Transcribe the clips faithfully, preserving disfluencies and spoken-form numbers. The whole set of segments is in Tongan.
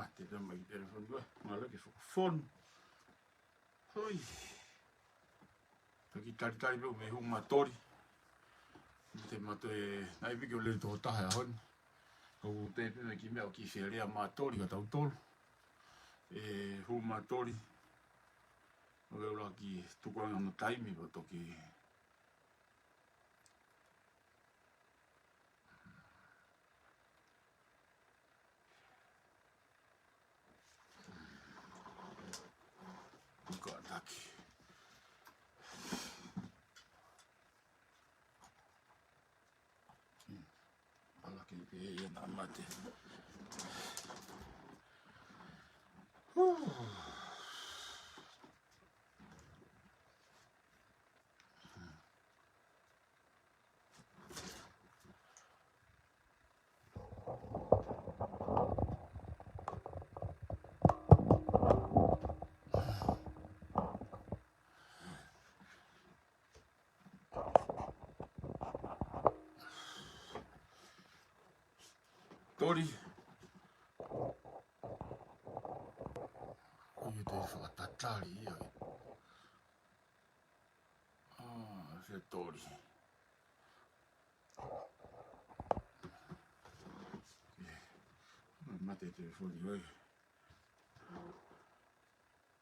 Te te mai telefoni ua, ngalo ke fo-, fonu. Hoi. Taki talitali pē mei Humatoli. Te mate, naʻe piki o le tō taha ʻa honi. Ko u te pē mei ki mea o ki fele ʻa Matoli ka tautolu. ʻE Humatoli. ʻO ke ula ki tukuange hono taimi ʻo toki Kātaki. Ala ke pē ia naʻa mate. Hū. Toli. ʻOku te fakatatali ia. ʻA, se toli. ʻE, mate telefoni ʻoe.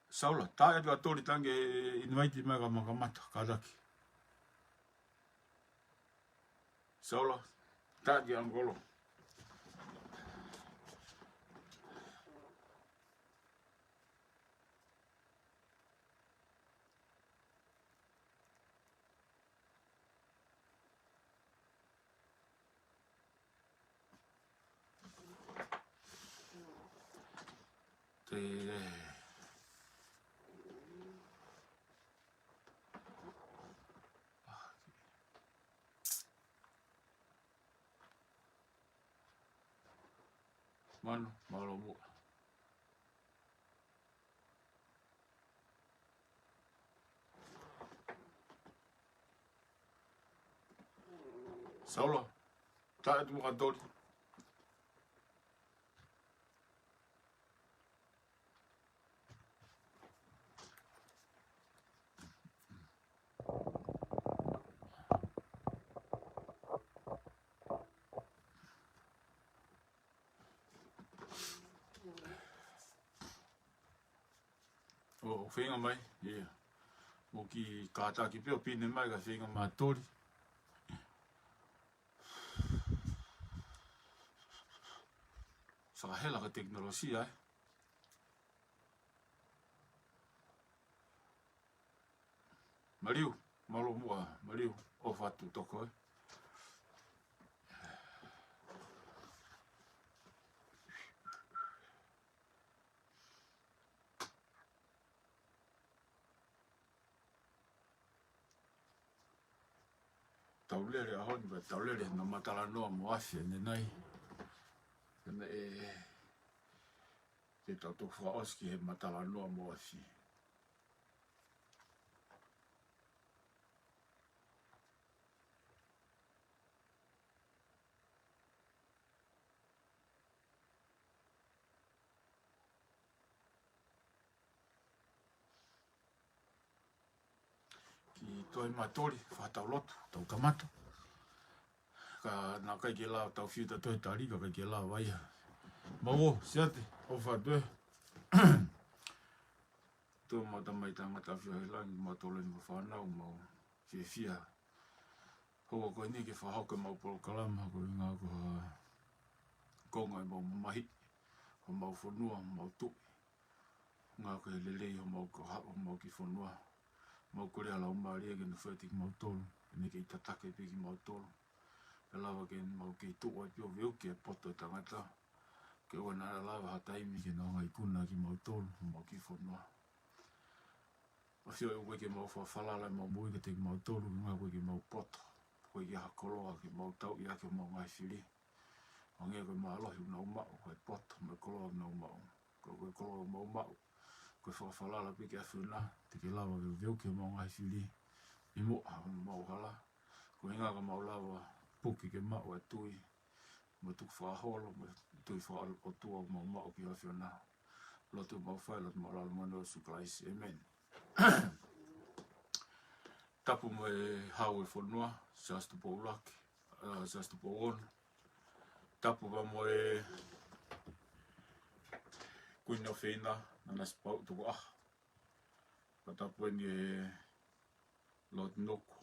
Saula, tā e tua toli tange invite mai ka makamata, kātaki. Saula, tā ki ʻangolo. Te Manu, mālō muʻa. Saula, tā e tua toli. ʻO, ʻo feinga mai, ia. Mo ki kātaki pē ʻo pine mai ka feinga Matoli. Fakahela ka tekinolosia, ē. Maliu, mālō muʻa, Maliu, ʻofa atu toko, ē. Taulele ʻa honi, pea taulele na matalanoa mo Afi ʻanenai. Pea ʻe, te tau toki fakaʻosi ki he matalanoa mo Afi. Ki toe Matoli, fakatau lotu, tau kamata. Ka naʻe ʻikai ke lava tau fiu ta toe tali, ka ʻikai ke lava ia. Mau ō, Siate, ʻofa atu ē. Tō mau tamai tangata ʻafio he langi, mau tolo ni mo fānau, mau fiefia. Houa ko eni ke fakahoko ʻemau polokalama, ko e ʻuhinga ko ha konga ʻemau mamahiʻi homau fonua, homau tuʻi. ʻUhinga ko e lelei homau ko ha, homau kiʻi fonua. Mau kole ʻa e Laumālie ke ne fai atu kimautolu, ke ne kei tataki pē kimautolu. Ke lava ke mau kei tuʻu ai pē ʻo veuki e poto ʻo e tangata. Ke ʻoua naʻa lava ha taimi ke nau ngaahi kuna kimautolu, homau kiʻi fonua. ʻAfio ʻoku ʻikai ke mau fakafalala ʻemau moʻui kiate kimautolu, ʻuhinga ʻoku ʻikai ke mau poto, ʻoku ʻikai ke ʻi ai ha koloa ke mau tauʻi ʻaki homau ngaahi fili. Hangē ko e mālohi ʻoku nau maʻu, ko e poto mo e koloa ʻoku nau maʻu. Ko, ko e koloa ʻoku mau maʻu, ko e fakafalala pē ki he ʻAfiona, te ke lava ke veuki homau ngaahi fili ʻi muʻa homau hala. Ko e ʻuhinga ka mau lava puke ke maʻu e tui, mo e tukufakaholo, mo e ʻOtua ʻoku mau maʻu ki he ʻAfiona. Lotu mau fai, lotu mau lalo mo Sīsū Kalaisi. ʻĒmeni. Tapu mo e hau e fonua, Siaosi Tupou ʻUluaki, ʻa, Siaosi Tupou Ono. Tapu pea mo e Kuini ʻOfeina, Nanasipauʻu Tukuʻaho. Pea tapu eni e Lord Nuku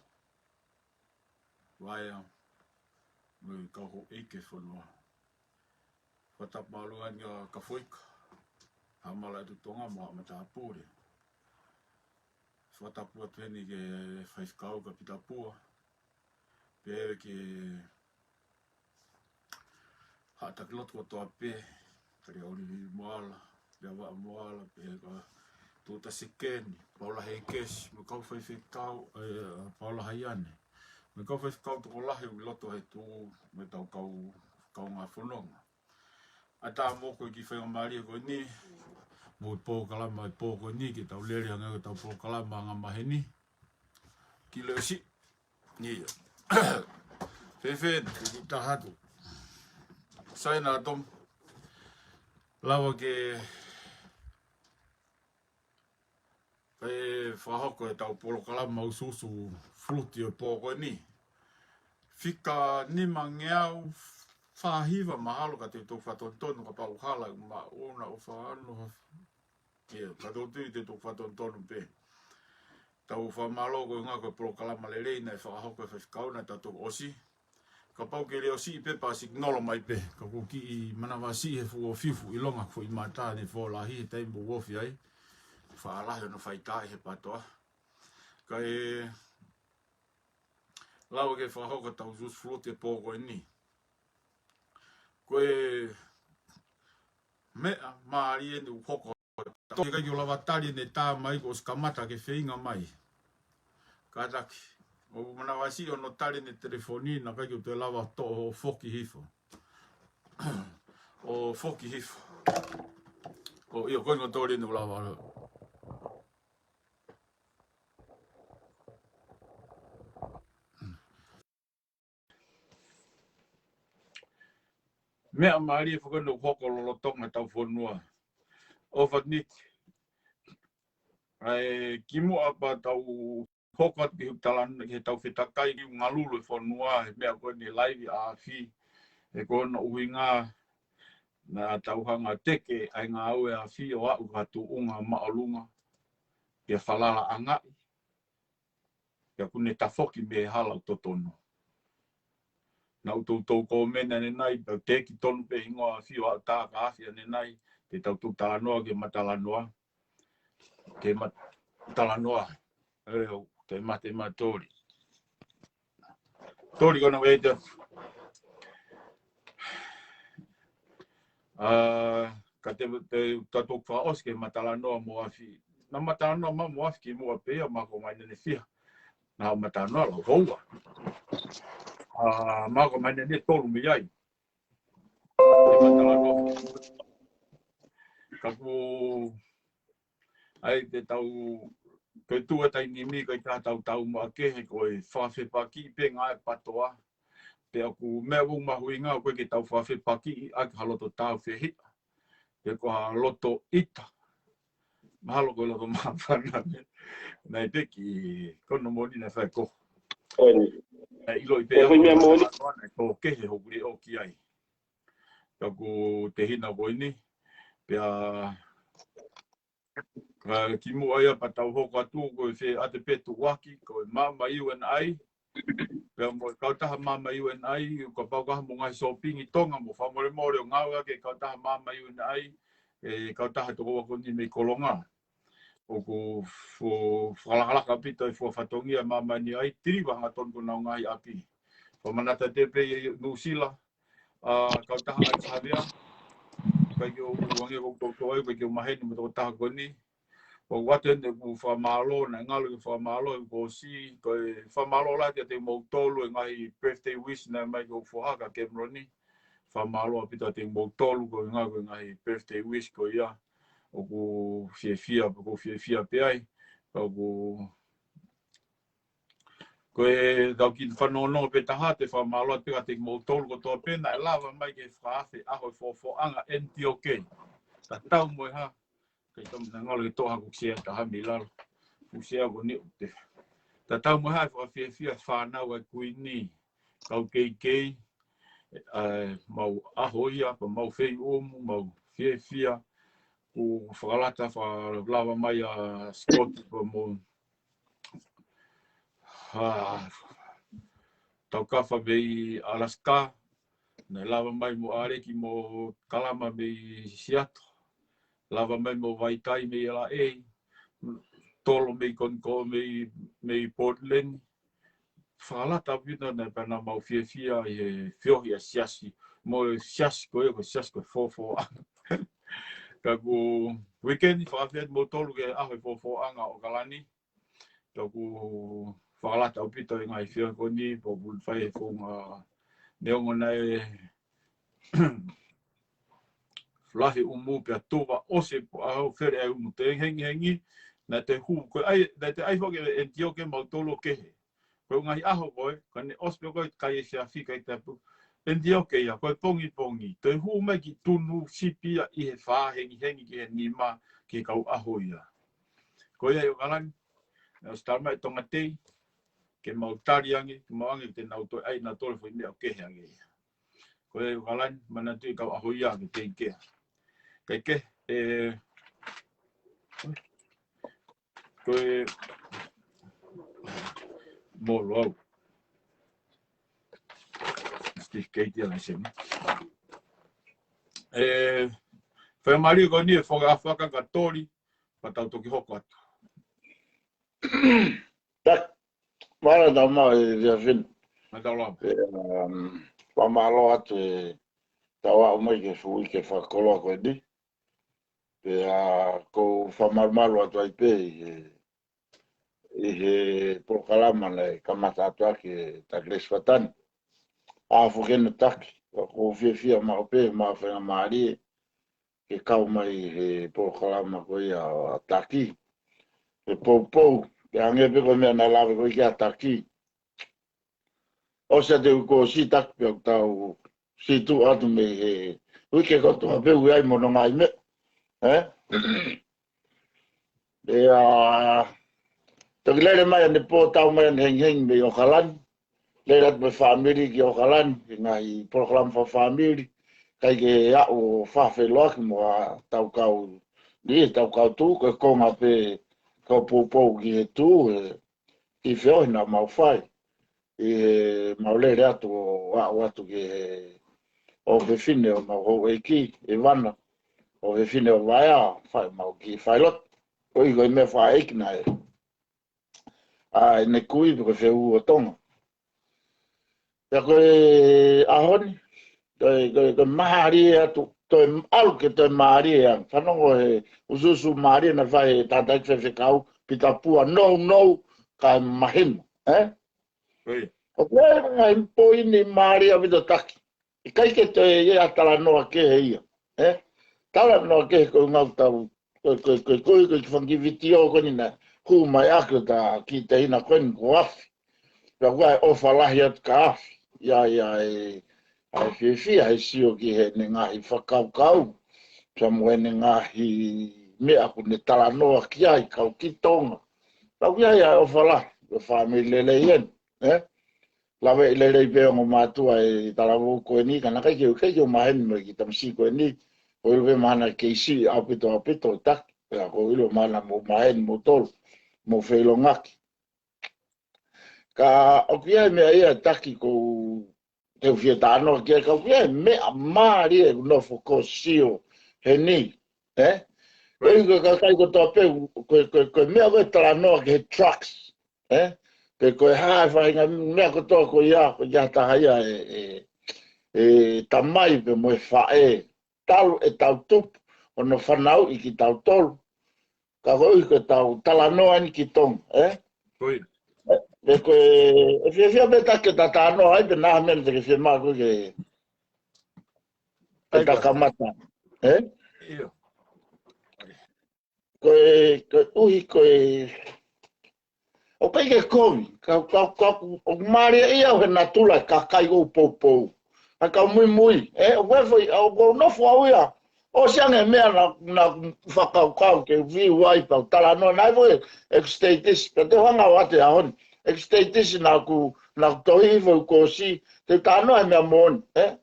Vaea, mo e kau houʻeiki e fonua. Fakatapu mālō eni kia Kafoika, Haʻa Malaʻe Tuʻi Tonga mo haʻa matāpule. Fakatapu atu heni ki he faifekau kia Pita Pua, pehē ki he haʻa taki lotu kotoa pē, Kaliaʻoli Moala, Leavaʻa Moala, pehē kia Tuta Sekeni, Paula Hekesi, mo e kau faifekau, ē, Paula Haiane. Mo e kau faifekau tokolahi ʻoku ʻi loto he tuʻu, mo e tau kau, kaungā fononga. ʻAtā mo e kiʻi faingamālie ko eni, mo e polokalama e pō ko eni, ke tau lele ange ko e tau polokalama anga maheni. Ki Leʻosi, ia. Fēfē, ki taha atu. Saina Tom. Lava ke ʻe fakahoko e tau polokalama usuusu fuluti ʻo e pō ko eni. Fika nimangeau fāhiva mahalo ka te u toki fakatonutonu kapau ʻoku hala ʻeku maʻu na ʻo fāno. Ia, ka tau tui te u toki fakatonutonu pē. Tau fakamālō koeʻuhi ko e polokalama lelei naʻe fakahoko e faifekau naʻe tau toki ʻosi. Kapau ʻoku ke leʻo siʻi pē pea signal mai pē. Ka ʻoku ou kiʻi manavasiʻi he fuʻu ofi fuʻu ʻilonga foʻi mata ne fō lahi he taimi ʻoku ou ofi ai. Faʻa lahi hono faitaaʻi he patoa. Kae lava ke fakahoko tau usuusu fuluti e pō ko eni. Ko e meʻa mālie eni ʻoku hoko. Tau ʻikai ke u lava tali ʻene tā mai kuo ʻosi kamata ke feinga mai. Kātaki. ʻOku manavasiʻi hono tali ʻene telefoni, naʻe ʻikai ke u toe lava toʻo ʻo foki hifo. ʻO foki hifo. ʻO ʻio ko e ngaahi tō eni ʻoku lava. Meʻa mālie foki eni ʻoku hoko lolotonga e tau fonua. ʻOfa Niki. ʻAi, kimuʻa pea tau hoko atu ki he tala, ki he tau fetakai ki he ngalulu e fonua, he meʻa ko eni laivi ʻa e afi, he ko hono ʻuhinga naʻa tau hanga teke ʻa e ngāue ʻa e afi ʻo aʻu ki ha tuʻunga māʻolunga. Pea falala angaʻi. Pea ʻoku ne tafoki mei he hala ʻoku totonu. Naʻa ʻoku toutou kōmeni ʻanenai, pea u teʻeki tonu pē hingoa afi ʻo aʻu tā ka afi ʻanenai, te tau tuku talanoa ke matalanoa. Ke matalanoa. ʻE, ʻo, te ma, te ma toli. Toli kona wei te. ʻA, ka te, te, tau toki fakaʻosi ke matalanoa mo afi. Naʻa matalanoa ma mo afi kimuʻa pē ia, ma ko mai nene fiha. Naʻa matalanoa lau houa. ʻA, ma ko mai nene tolu mei ai. Ke matalanoa. Ka ʻoku ʻai te tau, ko e tuʻu e taimi ni, ko e taha tau tau ma kehe, ko e fakafepakiʻi pē ngaahi patoa. Pea ʻoku meʻa ʻoku mahuʻinga, ʻoku ʻikai ke tau fakafepakiʻi ʻaki ha loto tāufehiʻa. Pe ko ha loto ʻita. Mahalo ko e loto māfana. Naʻe peki, ko hono moʻoni naʻe fai ko. ʻOni. Naʻe ʻiloʻi pē ʻOku ʻi meʻa moʻoni. Naʻe tō kehe hoku leʻo ki ai. Ka ʻoku te hina ko eni. Pea ʻa, kimuʻa ia pea tau hoko atu ko e fē ʻate pē tuʻuaki, ko e maama U N I. Pea mo e kautaha maama U N I, kapau ka mo ngaahi sōpingi Tonga mo fakamolemole ʻo ngāueʻaki e kautaha maama U N I, e kautaha toko ua ko eni mei Kolonga. ʻOku fo-, fakalakalaka ʻaupito e fua fatongia maama ni ai, tiliva hangatonu ko honau ngaahi ʻapi. Fakamanatu atu pē ʻi Nuʻusila, ʻa, kautaha ʻAi Savea, ʻikai ke u ange ko toutou ai, ʻikai ke u maheni mo e tokotaha ko eni. ʻOku ʻoatu eni ʻeku fakamālō, naʻe ngalo ke fakamālō, ʻeku ʻosi, ko e fakamālō lahi kiate kimoutolu, e ngaahi birthday wish naʻe mai ki hoku foha ko Cameron ni. Fakamālō ʻaupito kiate kimoutolu, ko e ngaahi, ko e ngaahi birthday wish ko ia. ʻOku fiefia, ʻoku fiefia pē ai, ka ʻoku Ko e tau kiʻi fanongonongo pē taha, te fakamālō atu pē kiate kimoutolu kotoa pē naʻe lava mai ke fakaafe ʻaho e fofoʻanga ʻEnitioke. Tatau mo e hā, kei tau na ngalo ke toʻo haku sea taha mei lalo. Fuʻu sea ko eni ʻoku te. Tatau mo e hā e fakafiefia e fānau ʻa e Kuini, kau keikei, ʻa e mau ʻaho ia, pea mau feiʻumu, mau fiefia, ʻoku fakalata fakalava mai ʻa Scott, pea mo ʻa Taukafa mei Alaska, naʻe lava mai mo ʻAleki mo Kalama mei Seattle, lava mai mo Vaitai mei L A, Tolo mei Koniko mei, mei Portland, fakalata ʻaupito naʻe pehē naʻa mau fiefia ʻi he feohi ʻa e siasi, mo e siasi ko ia, ko e siasi ko e fofoʻanga. Ka ko e weekend, fakafeʻao moutolu ki he ʻaho e fofoʻanga ʻo ʻOkalani. Ka ʻoku fakalata ʻaupito e ngaahi feohi ko eni, pea ʻoku fai e founga neongo naʻe lahi ʻumu pea tuva ʻosi pea ʻaho fele ai ʻumu te hengihengi, naʻa te hū, ko e ʻai, naʻa te ʻai foki ʻEnitioke mautolu ʻo kehe. Ko e ngaahi ʻaho ko ē, ka ne ʻosi pē ko ē kai e siasi kai tapu. ʻEnitioke ia, ko e pongipongi, toe hū mai ki tunu sipi ia ʻi he fā hengihengi ki he nima ki he kau ʻaho ia. Ko ia ʻi ʻOkalani, ʻosi tala mai Tonga Tei, ke mau tali ange, ke mau ange te nau toe ʻai nautolu foʻi meʻa ʻo kehe ange ia. Ko ia ʻi ʻOkalani, manatuʻi kau ʻaho ia ke tei kea. Kai ke, e, ko e, molo au. Steve Kate ia laiseni. E, fai mali ko ni e faka, faka ka toli, pea tau toki hoko atu. Tak, mara tau mau e via fin. Ma tau lau. E, um, fakamālō atu e tau aʻu mai ke fui ke fakakoloa ko eni. Pea ʻoku ou fakamalumalu atu ai pē ʻi he, ʻi he polokalama naʻe kamata atu ʻaki ʻe Takilesi Fatani. ʻA fokena taki, ʻoku ou fiefia maʻu pē, maʻu faingamālie, ke kau mai he polokalama ko ia ʻa Taki. He poupou, ke hangē pē ko e meʻa naʻe lave ko ē ki ai ʻa Taki. ʻOsi ʻa e uike kuo ʻosi Taki pea ʻoku tau sītuʻa atu mei he uike kotoa pē ʻoku ʻi ai mo hono ngaahi meʻa. Ē? Pea, toki lele mai ʻanepō tau mai ʻanehengihengi mei ʻOkalani. Lele atu mo e fāmili ki ʻOkalani, he ngaahi polokalama fakafāmili. ʻIkai ke aʻu ʻo fakafeʻiloaki mo ʻetau kau, ni ʻetau kau tuʻu, ko e konga pē kau poupou ki he tuʻu, he kiʻi feohi naʻa mau fai. ʻI heʻemau lele atu ʻo aʻu atu ki he ʻofefine ʻo homau houʻeiki, ʻIvana, ʻofefine ʻo Vaea, fai ʻemau kiʻi failotu. Ko e, ko e meʻa fakaʻeiki naʻe ʻa ʻene kui pe ko e fehuhu ʻo Tonga. Pea ko e ʻaho ni, ko e, ko e, ko e mālie atu, toe ʻalu ke toe mālie ange. Fanongo he ʻusuʻusu mālie naʻe fai ʻe he tangataʻeiki faifekau, Pita Pua, nounou, kae mahino, ē? Ko ia. ʻOku ʻi ai e ngaahi poini mālie ʻaupito Taki. ʻIkai ke toe ʻi ai ha talanoa kehe ia, ē? Talanoa kehe ko e ngaahi tau, ko e, ko e, ko e, ko e, ko e kiʻi fanga kiʻi vitiō ko eni naʻe hū mai ʻaki ʻo ta kiʻi tehina ko eni ko Afi. Pea ʻoku ʻi ai e ʻofa lahi atu kia Afi. ʻI ai, ʻi ai e, ʻa e fiefia he sio ki heʻene ngaahi fakakaukau. Pea mo ʻene ngaahi meʻa ʻoku ne talanoa ki ai, kau ki Tonga. Pea ʻoku ʻi ai ʻa e ʻofa lahi, ko e fāmili lelei eni, ē? Laveʻi lelei pē ongo mātuʻa e talavou ko eni, ka naʻe ʻikai ke u, ʻikai ke u maheni mo e kiʻi tamasiʻi ko eni, ʻoku ou ʻilo pē mahalo naʻe kei siʻi ʻaupito ʻaupito ʻo Taki, pea ʻoku ou ʻilo mahalo naʻa mou maheni moutolu, mou feʻilongaki. Ka ʻoku ʻi ai e meʻa ia Taki ʻoku ou, te u fie talanoa ki ai, ka ʻoku ʻi ai e meʻa mālie ʻoku nofo ʻo sio heni, ē? Ko e, ko e kakai kotoa pē, ko e, ko e, ko e meʻa ko e talanoa ki he drugs, ē? Pe ko e hā e faʻahinga meʻa kotoa ko ia, ko ia taha ia e, e, e tamai pe mo e faʻē. Talu ʻetau tupu, hono fanauʻi kitautolu. Ka koeʻuhi ko ʻetau talanoa eni ki Tonga, ē? Ko ia. Ē, ko e, ʻe fiefia pē Taki ke ta talanoa ai, pe naʻa meʻa te ke fiemaʻu ke, ke ta kamata, ē? ʻIo. Ko e, koeʻuhi ko e, ʻOku ʻikai ke kovi, ka, ka, ka, ʻoku mālie ia he natula e kakai ʻoku poupou. Ka kau muimui, ē, ʻoku ʻi ai e foʻi, ʻoku ou nofo au ia. ʻOsi ange e meʻa naʻa, naʻa ku fakakaukau ke view ai pea u talanoa, naʻe ʻi ai foʻi ʻeku status, pea te u hanga ʻo ʻoatu he ʻaho ni. ʻEku status naʻa ku, naʻa ku tohi hifo ʻeku kosi, te u talanoa he meʻa moʻoni, ē?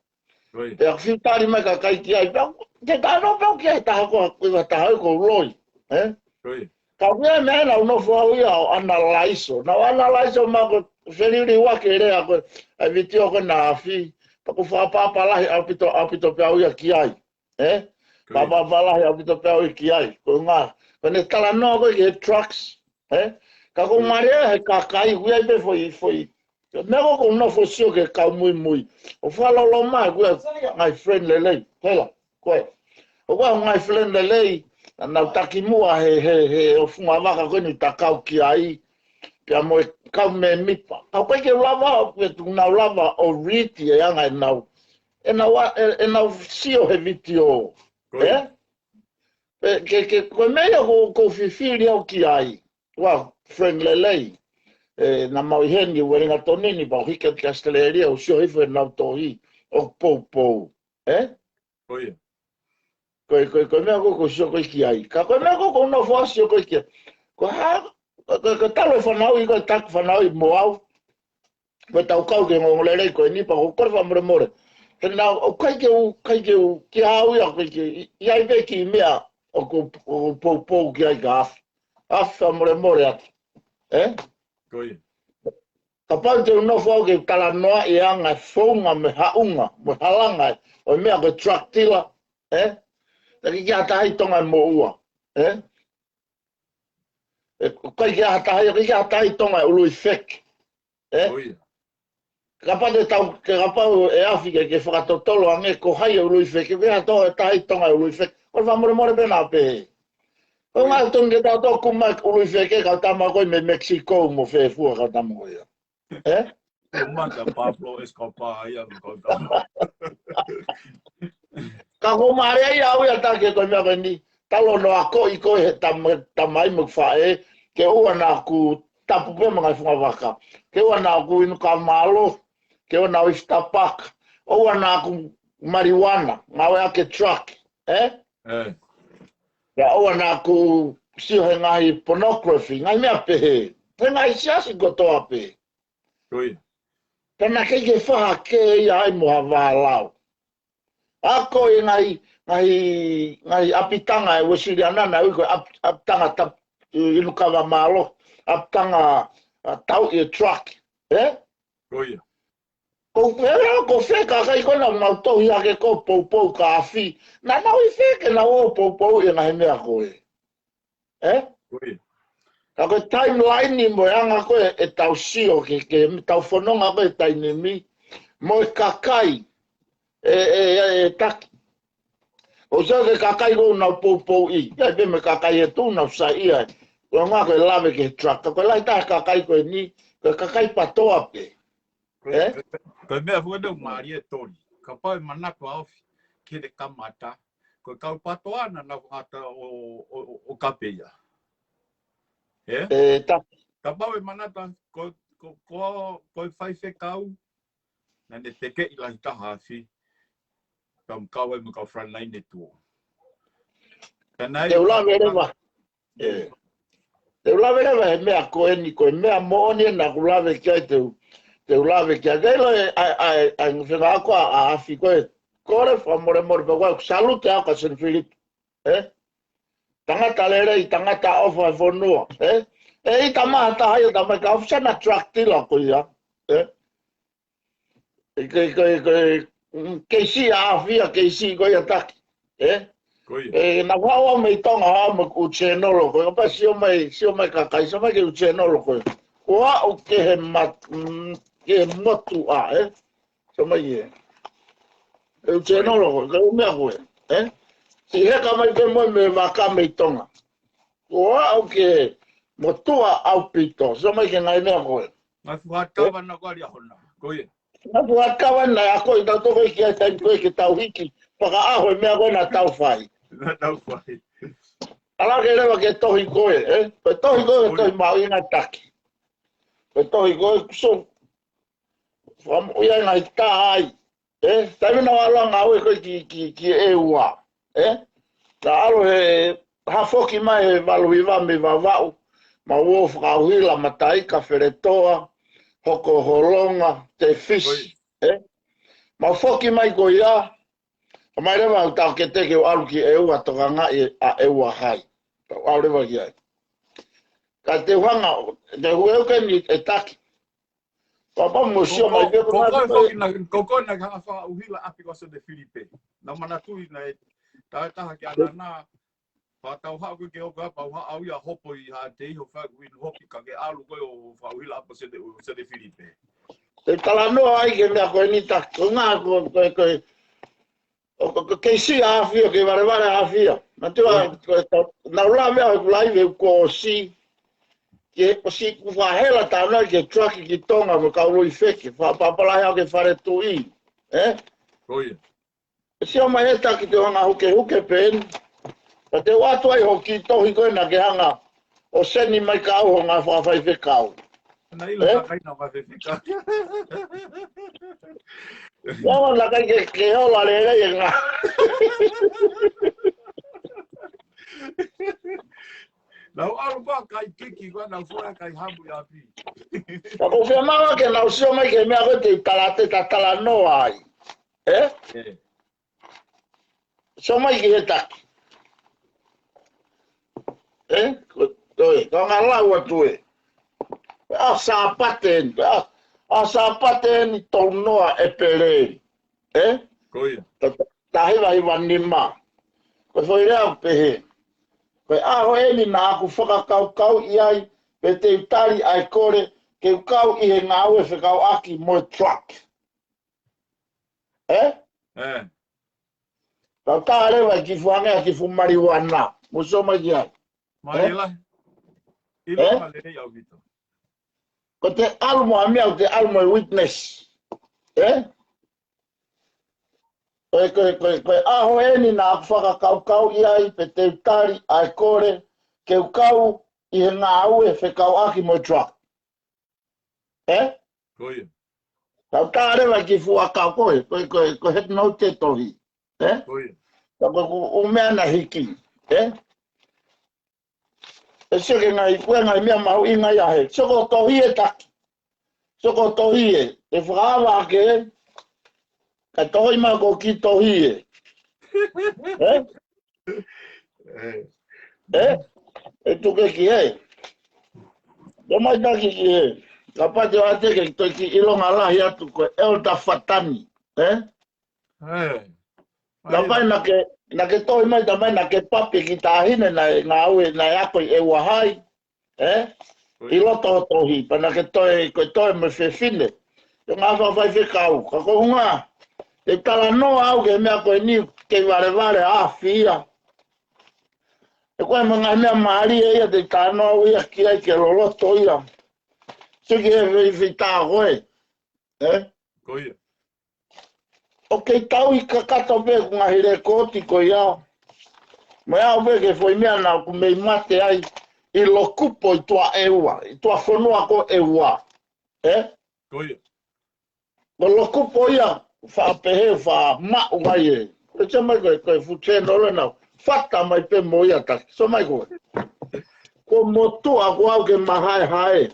Right. Pea fiu tali mai e kakai ki ai, pea, te u talanoa pē au ki ai, taha ko, ko e taha ʻoku ou loi, ē? Right. Ka ʻoku ʻi ai e meʻa naʻa ku nofo au ia ʻo analaiso. Naʻa ku analaiso mai ko e feliuliuaki e lea ko e, ʻa e vitiō ko ē naʻe afi. Pea ʻoku ou fakaʻapaʻapa lahi ʻaupito, ʻaupito pē au ia ki ai. Ē? Right. Fakaʻapaʻapa lahi ʻaupito pē au ia ki ai. Ko e ngaahi, ko ʻene talanoa ko ē ki he drugs. Ē? Ka ʻoku, right, mālie he kakai, ʻoku ʻi ai pē foʻi, foʻi. Meʻa ko ē ʻoku ou nofo sio ki he kau muimui. ʻOku fakalolo mai, ʻoku ʻi ai e ngaahi friend lelei. Hela, ko ē. ʻOku ʻi ai e ngaahi friend lelei, naʻa nau taki muʻa he, he, he ʻo fungavaka ko eni ta kau ki ai. Pea mo e kau mēmipa. Ka ʻoku ʻikai ke u lava, ʻoku ʻikai ke nau lava ʻo read e anga ʻenau, ʻenau, ʻe, ʻenau sio he vitiō. Ko ia. Ē? Pea ke, ke, ko e meʻa ia ʻoku, ʻoku ou fifili au ki ai. Ua, friend lelei. Ē, naʻa mau ʻi heni, Uelingatoni ni, pea u hiki atu ki ʻAositelēlia, u sio hifo ʻenau tohi, ʻoku poupou. Ē? Ko ia. Ko e, ko e, ko e meʻa ko ē ʻoku ou sio ko ē ki ai. Ka ko e meʻa ko ē ʻoku ou nofo ʻo sio ko ē ki ai. Ko e hā, ko e, ko e, ko e talu e fanauʻi, ko e taku fanauʻi mo au. Ko ʻetau kau ki he ongoongolelei ko eni pea ʻoku ou kole fakamolemole. He naʻe ʻikai ke u, ʻikai ke u, ki ai au ia, ʻikai ke, ʻi, ʻi ai pē kiʻi meʻa ʻoku, ʻoku ou poupou ki ai ka afi. Afi fakamolemole atu. Ē? Ko ia. Kapau te u nofo au ke talanoaʻi e anga e founga mo e haʻunga, mo e halanga ʻo e meʻa ko e drug dealer, ē? Naʻe ʻikai ke ʻi ai ha taha ʻi Tonga ʻe moʻua, ē? ʻE, ʻikai ke ʻi ai ha taha, ʻikai ke ʻi ai ha taha ʻi Tonga ʻe ului feke, ē? Ko ia. Kapau te tau, ke kapau ʻe afi ke, ke fakatotolo ange ko hai e ului feke, ke ha to e taha ʻi Tonga ʻe ului feke. Ko e fakamolemole pē naʻa pehē. Ko e, ko ia, ngaahi tonu ke tau toku mai ului feke, kau tama ko ē mei Mexico mo fē fua kau tama ko ia. Ē? Ko mata Pablo Escobar ia mo kau tama. Ka ʻoku mālie ia au ia Taki ko e meʻa ko eni. Talu hono akoʻi koe he tam-, tamai mo e faʻē, ke ʻoua naʻa ku tapu pē mo e ngaahi fungavaka. Ke ʻoua naʻa ku inu kava mālohi, ke ʻoua naʻa ku ʻifi tapaka, ʻoua naʻa ku marijuana, ngāueʻaki e drug, ē? Ē. Pea ʻoua naʻa ku sio he ngaahi pornography, ngaahi meʻa pehē. He ngaahi siasi kotoa pē. Ko ia. Pea naʻe ʻikai ke faha ke ia ai mo ha vālau. Ako e ngaahi, ngaahi, ngaahi ʻapitanga ʻa e Uēsiliana naʻe ui ko e ʻap-, ʻapitanga tap-, inu kava mālohi, ʻapitanga, ʻa, tauʻi e drug, ē? Ko ia. Ko e, ko fē kakai ko ē naʻa nau tohi hake ko e poupou ka afi. Naʻa nau ʻi fē ke nau ō poupou e ngaahi meʻa ko ē. Ē? Ko ia. Ka ko e timeline ni mo e anga ko ē ʻetau sio ke, ke tau fononga ko ē taimi ni, mo e kakai, ē, ē, ē, ē, Taki. ʻOku ou sio ki he kakai ʻoku nau poupouʻi. ʻI ai pē mo e kakai ʻe tuʻu nau saiʻia. Ko e anga ko e lave ki he drug. Ka ko e lahi taha e kakai ko eni, ko e kakai PATOA pē. Ko e, ē? Ko e, ko e meʻa foki ʻoku mālie Toli. Kapau ʻe manako ʻa ofi ki he kamata, ko e kau PATOA naʻa nau ʻata ʻo, ʻo, ʻo, ʻo kape ia. Ē? Ē, Taki. Kapau ʻe manako, ko, ko, ko, ko e faifekau, naʻa ne tekeʻi lahi taha afi, ka mo kau ai mo e kau frontline ʻe tuʻo. Ka naʻe, te u lave leva. Ē. Te u lave leva he meʻa ko eni, ko e meʻa moʻoni ena ʻoku lave ki ai te u, te u lave ki ai. Kei lo e, ʻa e, ʻa e, ʻa e, ngaahi fenga ako ʻa, ʻa afi ko ē. Kole fakamolemole pē ʻoku ou salute au kia Seni Filipe. Ē? Tangata lelei, tangata ʻofa he fonua. Ē? ʻE ʻi ai ha taha ia, tamai ka ʻofa sana drug dealer ko ia. Ē? Ko e, ko e, ko e, mm, keisi ʻa afi ia, keisi ko ia Taki. Ē? Ko ia. Ē, naʻa ku haʻu au mei Tonga, haʻu au mei he ʻū channel ko ē, kapau sio mai, sio mai kakai, sio mai ki he ʻū channel ko ē. Ko au ki he mat-, mm, ki he motuʻa, ē? Sio mai ē. He ʻū channel ko ē, ko e ʻū meʻa ko ē, ē? Siʻi heka mai pē mo e meʻa vaka mei Tonga. Ko au ki he motuʻa ʻaupito, sio mai ki he ngaahi meʻa ko ē. Ngaahi fuʻu hard cover naʻa ku ʻalu ʻi ai hona, ko ia. Ngaahi fuʻu hard cover naʻe akoʻi tautolu ko ē ki ai taimi ko ē ke tau hiki fakaʻaho e meʻa ko ē naʻa tau fai. Naʻa tau fai. ʻAlu hake leva ki he tohi ko ē, ē? Ko e tohi ko ē, ko e tohi mahuʻinga Taki. Ko e tohi ko ē kuso. Fakamoʻui ai ngaahi tā ai. Ē? Taimi naʻa ku ʻalu ʻo ngāue ko ē ki, ki, ki ʻEua. Ē? Naʻa ku ʻalu he hā foki mai he valu hiva mei Vavaʻu. Mau ō fakaʻuhila Mataika, Feletoa, Hokoholonga, Tefisi. Ē? Mau foki mai ko ia. Ka mai leva au tau ke teke ʻo ʻalu ki ʻEua tokangaʻi ʻa ʻEua Hai. Tau ʻalu leva ki ai. Ka te u hanga, te u heuke ni e taki. Papa mo sio mai pe ko ko na ko ko na ka fa uhila api ko so de Filipe. Na manatuʻi na e ta ta ha ki ana na fa tau ha ko ke o ka pa ha au ia hopo i ha te iho fa ku in hopi ka ke alu ko o fa uhila apo se de se de Filipe. Te talanoa ai ke mea ko e ni ta ko nga ko ko ko o ko ke si a fia ke vale vale a fia. Na te wa na ula mea ko lai ve ko si ke ko si ku fa hela ta na ke truck ki Tonga mo ka ulu i feke fa papala ya ke fare tu i. Eh? Ko ia. E sio mai e taki te o hanga huke huke pēni. Ka te ua atu ai ho ki tohi ko ena ke hanga ʻo seni mai ka au ho ngā whakawhai fekau. Na ilo ka kai na whakawhai fekau. Ia wa na kai ke ke hola le le e ngā. Nau alu pa kai kiki ko nau fua kai hamu i api. Ka ko fia mawa ke nau sio mai ke mea ko te i tala te ta tala noa ai. Eh? Eh. Sio mai ki he taki. Eh? Ko, ko e, ka ngā lau atu e. A Sāpate ni, a, a Sāpate ni tau noa e pele. Eh? Ko ia. Ta, ta, ta hiva hiva nima. Ko e foʻi lea pehe. Ko e aho eni na aku fakakaukau i ai, pe te u tali ai kore, ke u kau i he ngāue fekauʻaki mo e truck. Eh? Eh. Tau tā leva ki fuangea ki fu marijuana. Mo sio mai ki ai. Mai la. Ilo ma le au vito. Ko te alu mo a mea, te alu mo e witness. Eh? Ko e, ko e, ko e, ko e aho eni na aku fakakaukau i ai, pe te u tali ai kore, ke u kau i he ngāue fekauʻaki mo e truck. Eh? Ko ia. Tau tā leva ki fuakau ko e, ko e, ko e, ko e head note te tohi. Eh? Ko ia. Ka ko ku umea na hiki. Eh? E sio ke ngai, kue ngai mea mahu i ngai ahe. Soko tohi e taki. Soko tohi e, e whakaava ake e. Ka tohi ma ko ki tohi e. Eh? Eh? E tuke ki he. Tō mai taki ki he. Ka pate o ate ke toi ki ilonga lahi atu ko e Elder Fatani. Eh? Eh. Na mai na ke, na ke tohi mai ta mai na ke papi ki tahine na e ngāue na e ako i ʻEua Hai. Eh? I loto tohi, pa na ke toe, ko e toe mo fefine. Te ngā whawhai fekau, ka ko hunga. Te tala noa au ke mea ko e ni, ke vale vale a fia. E koe mo ngā mea mālie ia, te tala noa au ia ki ai ke loloto ia. Siki e vei fita koe. Eh? Ko ia. ʻO kei tau i kakato pē ko ngaahi lēkooti ko ia. Mo e au pē ke foʻi meʻa na ku mei mate ai ʻi Lokupo ʻi tuʻa ʻEua, ʻi tuʻa fonua ko ʻEua. Eh? Ko ia. Ko Lokupo ia, fa pehe, fa maʻu ai e. Ko e tia mai ko e, ko e fu channel e nau. Fata mai pē mo ia taki. So mai ko e. Ko motuʻa ko au ke mahaehae.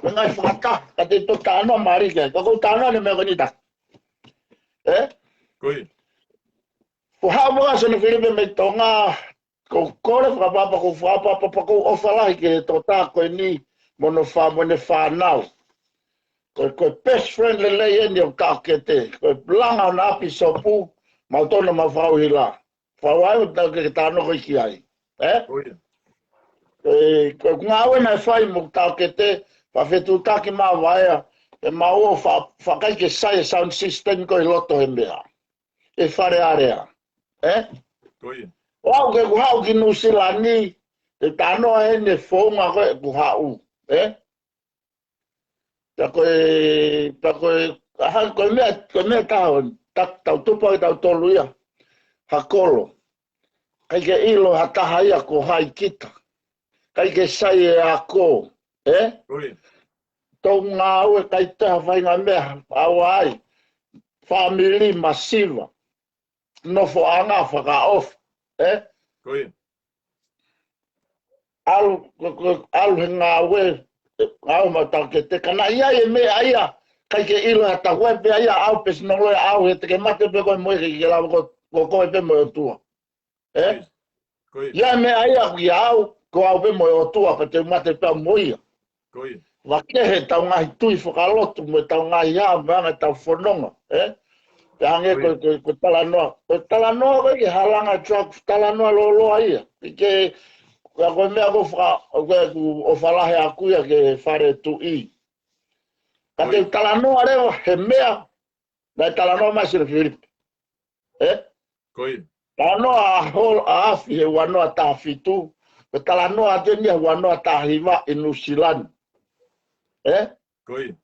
Ko e ngai fakata, ka te to tano mari ke. Ka ko tano ne me ko ni taki. Eh? Ko ia. Ko hao mo aso ne Filipe mei Tonga, ko kole fakapapa, ko fakapapa, ko ʻofa lahi ke tō tā ko e ni, mo no fa, mo ne fānau. Ko, ko e best friend lelei eni ʻo ka ke te, ko e langa o na pisopu, mau tono mau fau hila. Fau ai, o tau ke tano ko i ki ai. Eh? Ko ia. E, ko e ngāue na e fai mo tau ke te, fa fetu taki ma vaea, e mau o fa, fa kai ke sai e sound system ko i loto he mea. E fare area. Eh? Ko ia. O au ke ku hau ki Nusilani, e tano e ne founga ko e ku hau. Eh? Ta ko e, ta ko e, aha, ko e mea, ko e mea taha, ta, tau tupa ke tau tolu ia. Ha kolo. Kai ke ilo ha taha ia ko hai kita. Kai ke sai e ako. Eh? Ko ia. tau ngāue ʻikai toe ha faʻahinga meʻa ʻaua ai. Fāmili masiva. Nofoʻanga fakaʻofa. Ē? Ko ia. ʻAlu, ko, ko, ʻalu he ngāue, ngāue maʻu taʻokete. Ka naʻe ʻi ai e meʻa ia, ʻikai ke ʻilo ʻe ha taha, ko e pē ia ʻaʻau, personal ia ʻaʻau, he te ke mate pē koe mo ia, ʻikai ke lava ko, ko koe pē mo e ʻOtua. Ē? Ko ia. Ko ia. ʻI ai e meʻa ia ʻoku ʻiate au, ko au pē mo e ʻOtua, pea te u mate pē au mo ia. Ko ia. Vakehe ʻetau ngaahi tui fakalotu, mo ʻetau ngaahi ʻā, mo e anga ʻetau fononga, ē? Pea hangē ko, ko, ko e talanoa. Ko e talanoa ko ē ki he halanga e drug, talanoa lōloa ia. Ke, ka ko e meʻa ko fa, ko e ku o falahe aku ia ki he fale tuʻi. Ka te u talanoa leva he meʻa, naʻe talanoa mai Sione Filipe. Ē? Ko ia. Talanoa ʻa Hall ʻa Afi he ua noa taha fitu. Ko e talanoa atu eni ia ua noa taha hiva ʻi Nuʻusila ni. Ē? Ko ia.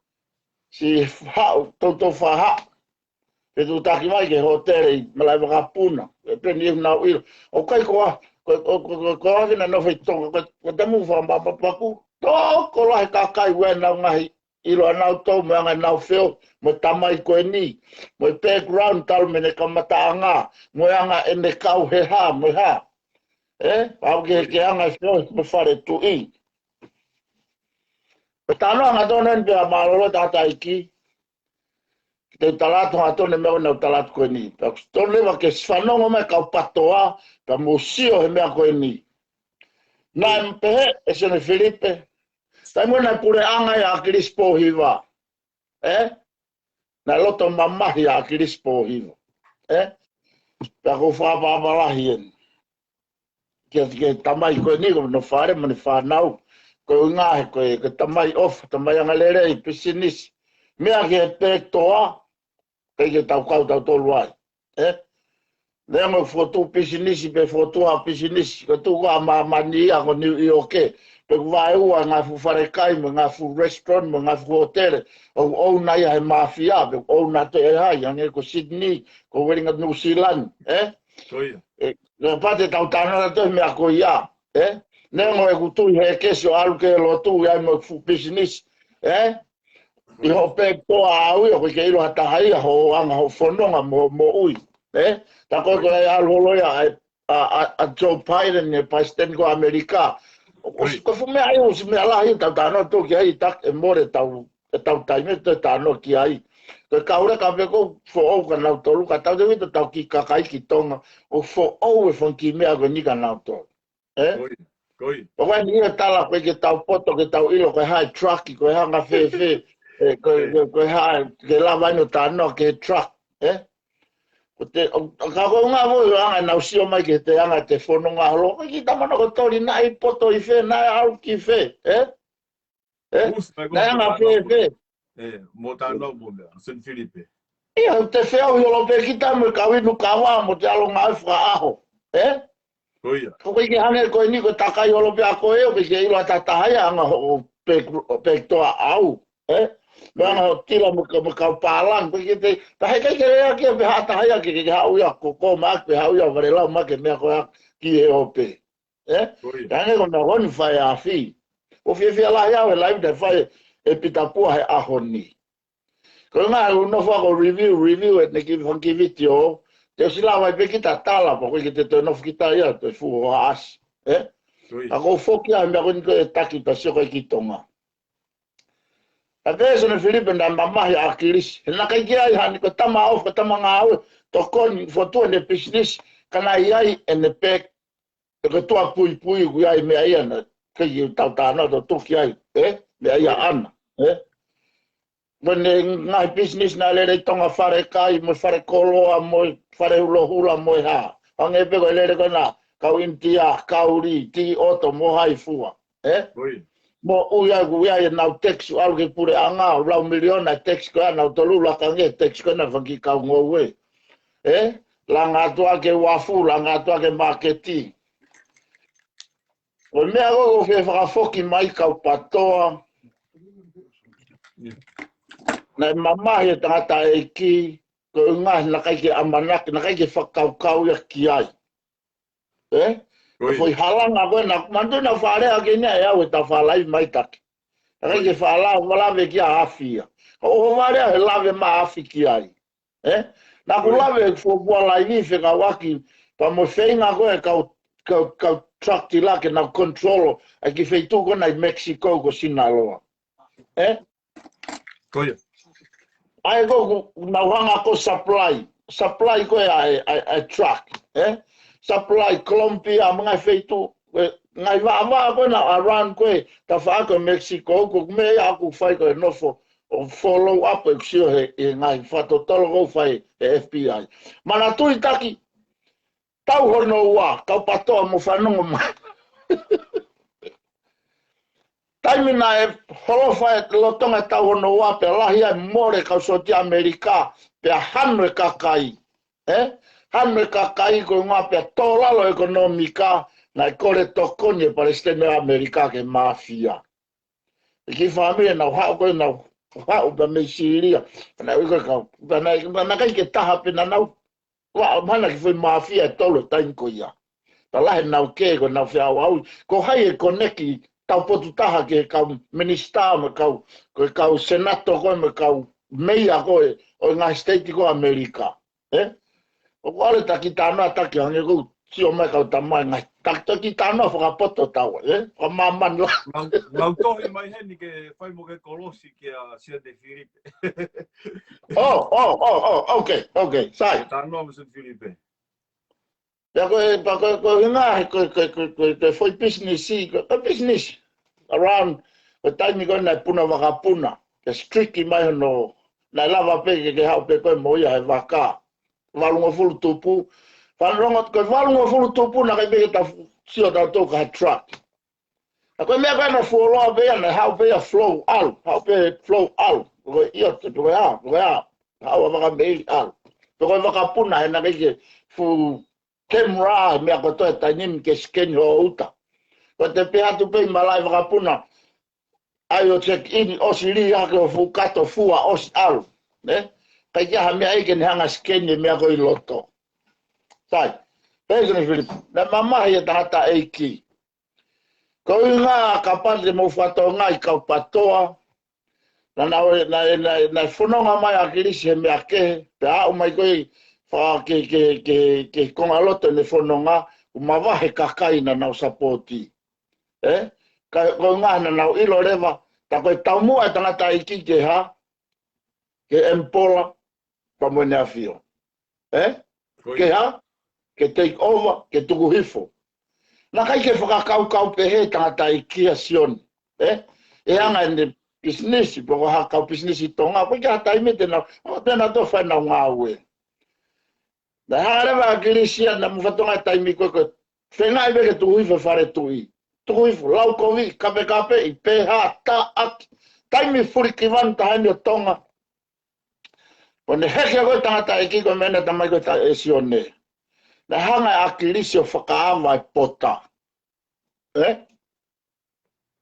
Siʻi haʻu, toutou faʻa haʻu. Fetuʻutaki mai ki he hōtele ʻi Malaʻevakapuna. ʻE peni e nau ʻilo. ʻOku ʻikai ko ha, ko, ko, ko, ko, ko ha kina nofo ʻi Tonga. Ko, ko e tamu faʻa mapapaku. Tokolahi kakai ʻoku ʻi ai ʻenau ngaahi ʻilo ʻanautolu mo e anga ʻenau feohi, mo e tamai ko eni, mo e background talu mei heʻene kamataʻanga, mo e anga ʻene kau he hā, mo e hā. Ē? Pau ke, ke anga e feohi, mo e fale tuʻi. Ko e talanoa hangatonu eni pea mālōlō e tangataʻeiki, ke te u tala atu hangatonu e meʻa ʻoku nau tala atu ko eni. Pea ʻoku totonu leva ke fanongo mai kau PTOA, pea mou sio he meʻa ko eni. Naʻe pehē ʻe Sione Filipe, taimi naʻe puleʻanga ai ʻa ʻAkilisi Pōhiva. Ē? Naʻe loto mamahi ʻa ʻAkilisi Pōhiva. Ē? Pea ʻoku ou fakaʻapaʻapa lahi eni. Ki he, ki he tamai ko eni, ko hono fale mo ʻene fānau. Ko e ʻuhinga he ko e, ko e tamai ʻofa, tamai angalelei, pisinisi. Meʻa ki he PTOA, ʻikai ke tau kau tautolu ai. Ē? Neongo e fokotuʻu pisinisi, pe fokotuʻu ʻa pisinisi, ko e tuʻu ko ē ʻa māmani ia ko Niu ʻIoke. Pe ʻoku vaeua e ngaahi fuʻu falekai, mo e ngaahi fuʻu restaurant, mo e ngaahi fuʻu hōtele. ʻOku ʻouna ia he mafia, pe ʻoku ʻouna atu ʻe hai, hangē ko Sydney, ko Wellington, Nuʻusila ni. Ē? Ko ia. Ē, ʻe pau te tau talanoa atu he meʻa ko ia. Ē? Neongo ʻeku tui he kesi ʻo ʻalu ki he lotu, ʻi ai mo e fuʻu pisinisi. Ē? ʻI hoʻo PTOA ʻaʻau ia, ʻoku ʻikai ke ʻilo ha taha ia hoʻo anga hoʻo fononga mo, moʻui. Ē? Tā ko ē ko e ʻalu holo ia ʻa, ʻa, ʻa, ʻa Joe Biden, ʻe palesiteni ko ʻAmelika. ʻOku ʻosi, ko e fuʻu meʻa ia, ʻosi meʻa lahi, tau talanoa atu ki ai, tak, ʻe mole ʻetau, ʻetau taimi, te tau talanoa ki ai. Ko e kau leka pē ʻoku foʻou kia nautolu, ka tau te vito tau kiʻi kakai ki Tonga, ʻoku foʻou e fanga kiʻi meʻa ko eni kia nautolu. Ē? Ko ia, ko ia. ʻOku ʻi ai e tala ko ē ke tau poto, ke tau ʻilo, ko e hā e truck, ko e hanga fēfē, ē, ko, ko, ko e hā, ke lava ʻeni ʻo talanoa ki he truck, ē? Ko te, ʻo, ka ko e ʻuhinga mo e anga ʻenau sio mai ki he anga ʻete fononga holo, ko e kiʻi tama nako toli naʻe poto ʻi fē, naʻe ʻalu ki fē, ē? Ē? Usi mai ko Naʻe anga fēfē. Ē, mo talanoa mo meʻa, Sione Filipe. ʻIo, te feohi holo pē kita mo e kau inu kava mo te ʻalu ngāue fakaʻaho. Ē? Ko ia. Ko e ʻikai ke hangē ko eni ko e takai holo pē ʻa koe ʻo ʻikai ke ʻilo ʻe ha taha ia anga hoʻo pek-, PTOA ʻaʻau. Ē? Mo e anga hoʻo tila mo e kau, mo e kau pālangi. Ko e ʻikai ke te, tā heʻikai ke lea ki ai pē ha taha ia ke, ke, ke haʻu ia ko, ko Maʻake, haʻu ia Valelau Maʻake meʻa ko ia ki he ope. Ē? Ko ia. Ka hangē ko e meʻa ko eni fai ʻa Afi. ʻOku fiefia lahi au he live naʻe fai ʻe Pita Pua he ʻaho ni. Ko e ʻuhinga ʻoku ou nofo ʻo review, review ʻene kiʻi fanga kiʻi vitiō. Te u ʻosi lava ai pē kita tala, pea ʻoku ʻikai ke te toe nofo kita ia, toe fuʻu hohaʻasi. Ē? Ko ia. Ka ʻoku ou foki ai he meʻa ko eni ko e taki pea sio ko ē ki Tonga. Ka pehē ʻe Sione Filipe naʻe mamahi ʻa ʻAkilisi. He naʻe ʻikai ke ʻi ai ha ni ko e tama ʻofa, ko e tama ngāue, tokoni, fokotuʻu ʻene pisinisi, ka naʻe ʻi ai ʻene pek, ʻe ko e tuʻa puipui ʻoku ʻi ai meʻa ia naʻe, ke i tau talanoa atu ki ai, ē? Meʻa ia ʻana, ē? Mo ʻene ngaahi pisinisi naʻe lele ʻi Tonga, falekai, mo e fale koloa, mo e fale hulohula, mo e hā. Hangē pē ko e lele ko ena, kau ʻInitia, kaulī, tī ʻoto, mo hai fua, ē? Ko ia. Mo ʻui ai, ʻoku ʻi ai ʻenau tax, ʻoku ʻalu ki he puleʻanga, ʻoku lau miliona e tax ko ia ʻanautolu, laka ange e tax ko ena fanga kiʻi kau ngoue. Ē? Langa atu ʻa e uafu, langa atu ʻa e māketi. Ko e meʻa ko ē ʻoku fie fakafoki mai kau PTOA. Naʻe mamahi e tangataʻeiki, ko e ʻuhinga he naʻe ʻikai ke ʻamanaki, naʻe ʻikai ke fakakaukau ia ki ai. Ē? Ko ia. Foʻi halanga ko ē naʻa, manatuʻi naʻa faʻa lea ki ai ʻe au he taʻu faʻa lahi mai taki. Naʻe ʻikai ke faʻa lave, faʻa lave ki ai ʻa e afi ia. Ka ʻoku ou vale he lave mai ʻa e afi ki ai. Ē? Naʻa ku lave he fuofua laivi fekauʻaki pea mo e feinga ko ē kau, kau, kau truck tila ke nau control ʻa e kiʻi feituʻu ko ena ʻi Mexico ko Sinaloa. Ē? Ko ia. ʻA ia ko ē ʻoku nau hanga ko ē supply. Supply ko ē ʻa e, ʻa e, ʻa e truck. Ē? Supply Colombia, mo e ngaahi feituʻu, ē, ngaahi vaʻavaʻa ko ena around ko ē tafaʻaki ʻo Mexico, ko e meʻa ia ʻoku fai ko ē nofo ʻo follow up ʻeku sio he, he ngaahi fakatotolo ʻoku fai he F B I. Manatuʻi taki, taʻu hono ua, kau PATOA mo fanongo mai. Taimi naʻe holofa e lolotonga e taʻu hono ua pea lahi ai e mole kau sōtia ʻAmelika, pea hanu e kakai. Ē? Hanu e kakai ko e ʻuhinga pea tō lalo e ʻekonōmika, naʻe kole tokoni e Palesiteni ʻo ʻAmelika ki he māfia. E kiʻi fāmili naʻa nau haʻu ko ē, nau haʻu pea mei Sīlia. Naʻe ui ko ē kau, pea naʻe, pea naʻe ʻikai ke taha pē naʻa nau, ʻoua, mahalo naʻe kiʻi foʻi māfia ʻe tolu he taimi ko ia. Pea lahi ʻenau kē ko ʻenau feʻauʻauhi. Ko hai ʻe koneki taupotu taha ki he kau minisitā mo e kau, ko e kau senator ko ē mo e kau meia ko ē ʻo e ngaahi state ko ē ʻAmelika. Ē? ʻOku ʻalu e taki talanoa taki hangē ʻoku sio mai kau tamai ngaahi taki, taki talanoa fakapoto taua, ē? Fakamāmani la. Mau, mau tohi mai heni ke fai mo ke kolosi kia Sione Filipe. Oh, oh, oh, oh, okay, okay, sai. Talanoa mo Sione Filipe. Pea ko e, pea ko e, ko e ʻuhinga, ko e, ko e, ko e, ko e, ko e foʻi business, ko e, ko e business around, ko e taimi ko ē naʻe puna vakapuna, ke strict mai hono, naʻe lava pē ke, ke haʻu pē ko ē mo ia he vaka. Valungofulu tupu. Fanongo, ko e valungofulu tupu naʻe ʻikai pē ke tau sio tautolu ki ha truck. ʻA ko e meʻa ko ē naʻe fuoloa pē ia, naʻe haʻu pē ia flow ʻalu, haʻu pē flow ʻalu. Ko e ʻio, te ko e ʻā, ko e ʻā. Haʻu ʻa vaka meili ʻalu. Pe ko e vakapuna he naʻe ʻikai ke fuʻu camera, meʻa ko ē toe tainimi ke scan hoʻo uta. Ko e te pehē atu pē ʻi malaʻe vakapuna, ʻai ʻo check in, ʻosi lī hake hoʻo fuʻu kato, fua, ʻosi ʻalu. Nē? ʻIkai ke ʻi ai ha meʻa ia ke ne hanga scan e meʻa ko ē ʻi loto. Sai. Pea ko eni Filipe, naʻe mamahi e tangataʻeiki. Ko e ʻuhinga kapau te mou fakatokangaʻi kau PATOA, naʻa, naʻa, naʻa, naʻa, naʻe fononga mai ʻa ʻAkilisi he meʻa kehe, pea aʻu mai ko ē faka-, ke, ke, ke, ke konga loto ʻene fononga, ʻo mavahe kakai naʻa nau sapoti. Ē? Ka, ko e ʻuhinga naʻa nau ʻilo leva, tā ko e taumuʻa e tangataʻeiki ke hā, ke empower, pea mo ʻEne ʻAfio. Ē? Ko ia. Ke hā? Ke take over, ke tuku hifo. Naʻe ʻikai ke fakakaukau pehē tangataʻeiki ʻa Sione. Ē? ʻE anga ʻene business, pe ko ha kau business ʻi Tonga, ko e ʻikai ha taimi te nau, ʻo te nau toe fai ʻenau ngāue. Naʻe hanga leva ʻa ʻAkilisi ia naʻa mo fakatokangaʻi taimi ko ē ko e feingaʻi pē ke tuku hifo e fale tuʻi. Tuku hifo, lau kovi, kapekapeʻi, pehē, taʻaki. Taimi fulikivanu taha eni ʻo Tonga. Ko ʻene heke ko ē tangataʻeiki ko e meʻa naʻe tala mai ko ē ʻe Sione. Naʻe hanga ʻe ʻAkilisi ʻo fakaava e pota. Ē?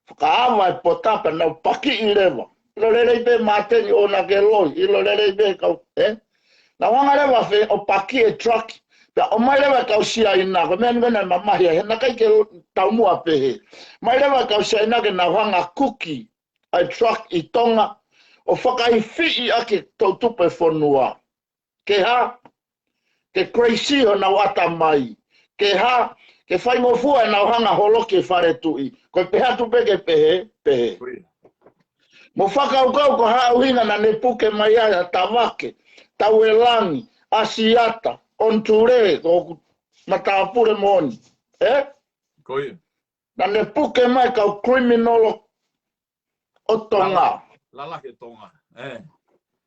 Fakaava e pota pea nau pakiʻi leva. ʻIlo lelei pē Māteni ʻo na ke loi, ʻilo lelei pē kau, ē? Nau hanga leva fē ʻo pakiʻi e truck, pea ʻomai leva e kau Siaina, ko e meʻa ni ko ē naʻe mamahi ai, he naʻe ʻikai ke taumuʻa pehē. ʻOmai leva e kau Siaina ke nau hanga kuki ʻa e truck ʻi Tonga, ʻo fakaifiʻi ʻaki e toʻutupu e fonua. Ke hā? Ke crazy honau ʻatamai. Ke hā? Ke faingofua ʻenau hanga holoki e fale tuʻi. Ko e pehē atu pē ke pehē, pehē. Ko ia. Mou fakakaukau ko e hā e ʻuhinga naʻa ne puke mai ai ʻa Tavake, Tauelangi, ʻAsiata, Onitule, ko hoku matāpule moʻoni. Ē? Ko ia. Naʻa ne puke mai e kau criminal ʻo Tonga. Lala-, lalaki ʻo Tonga. Ē.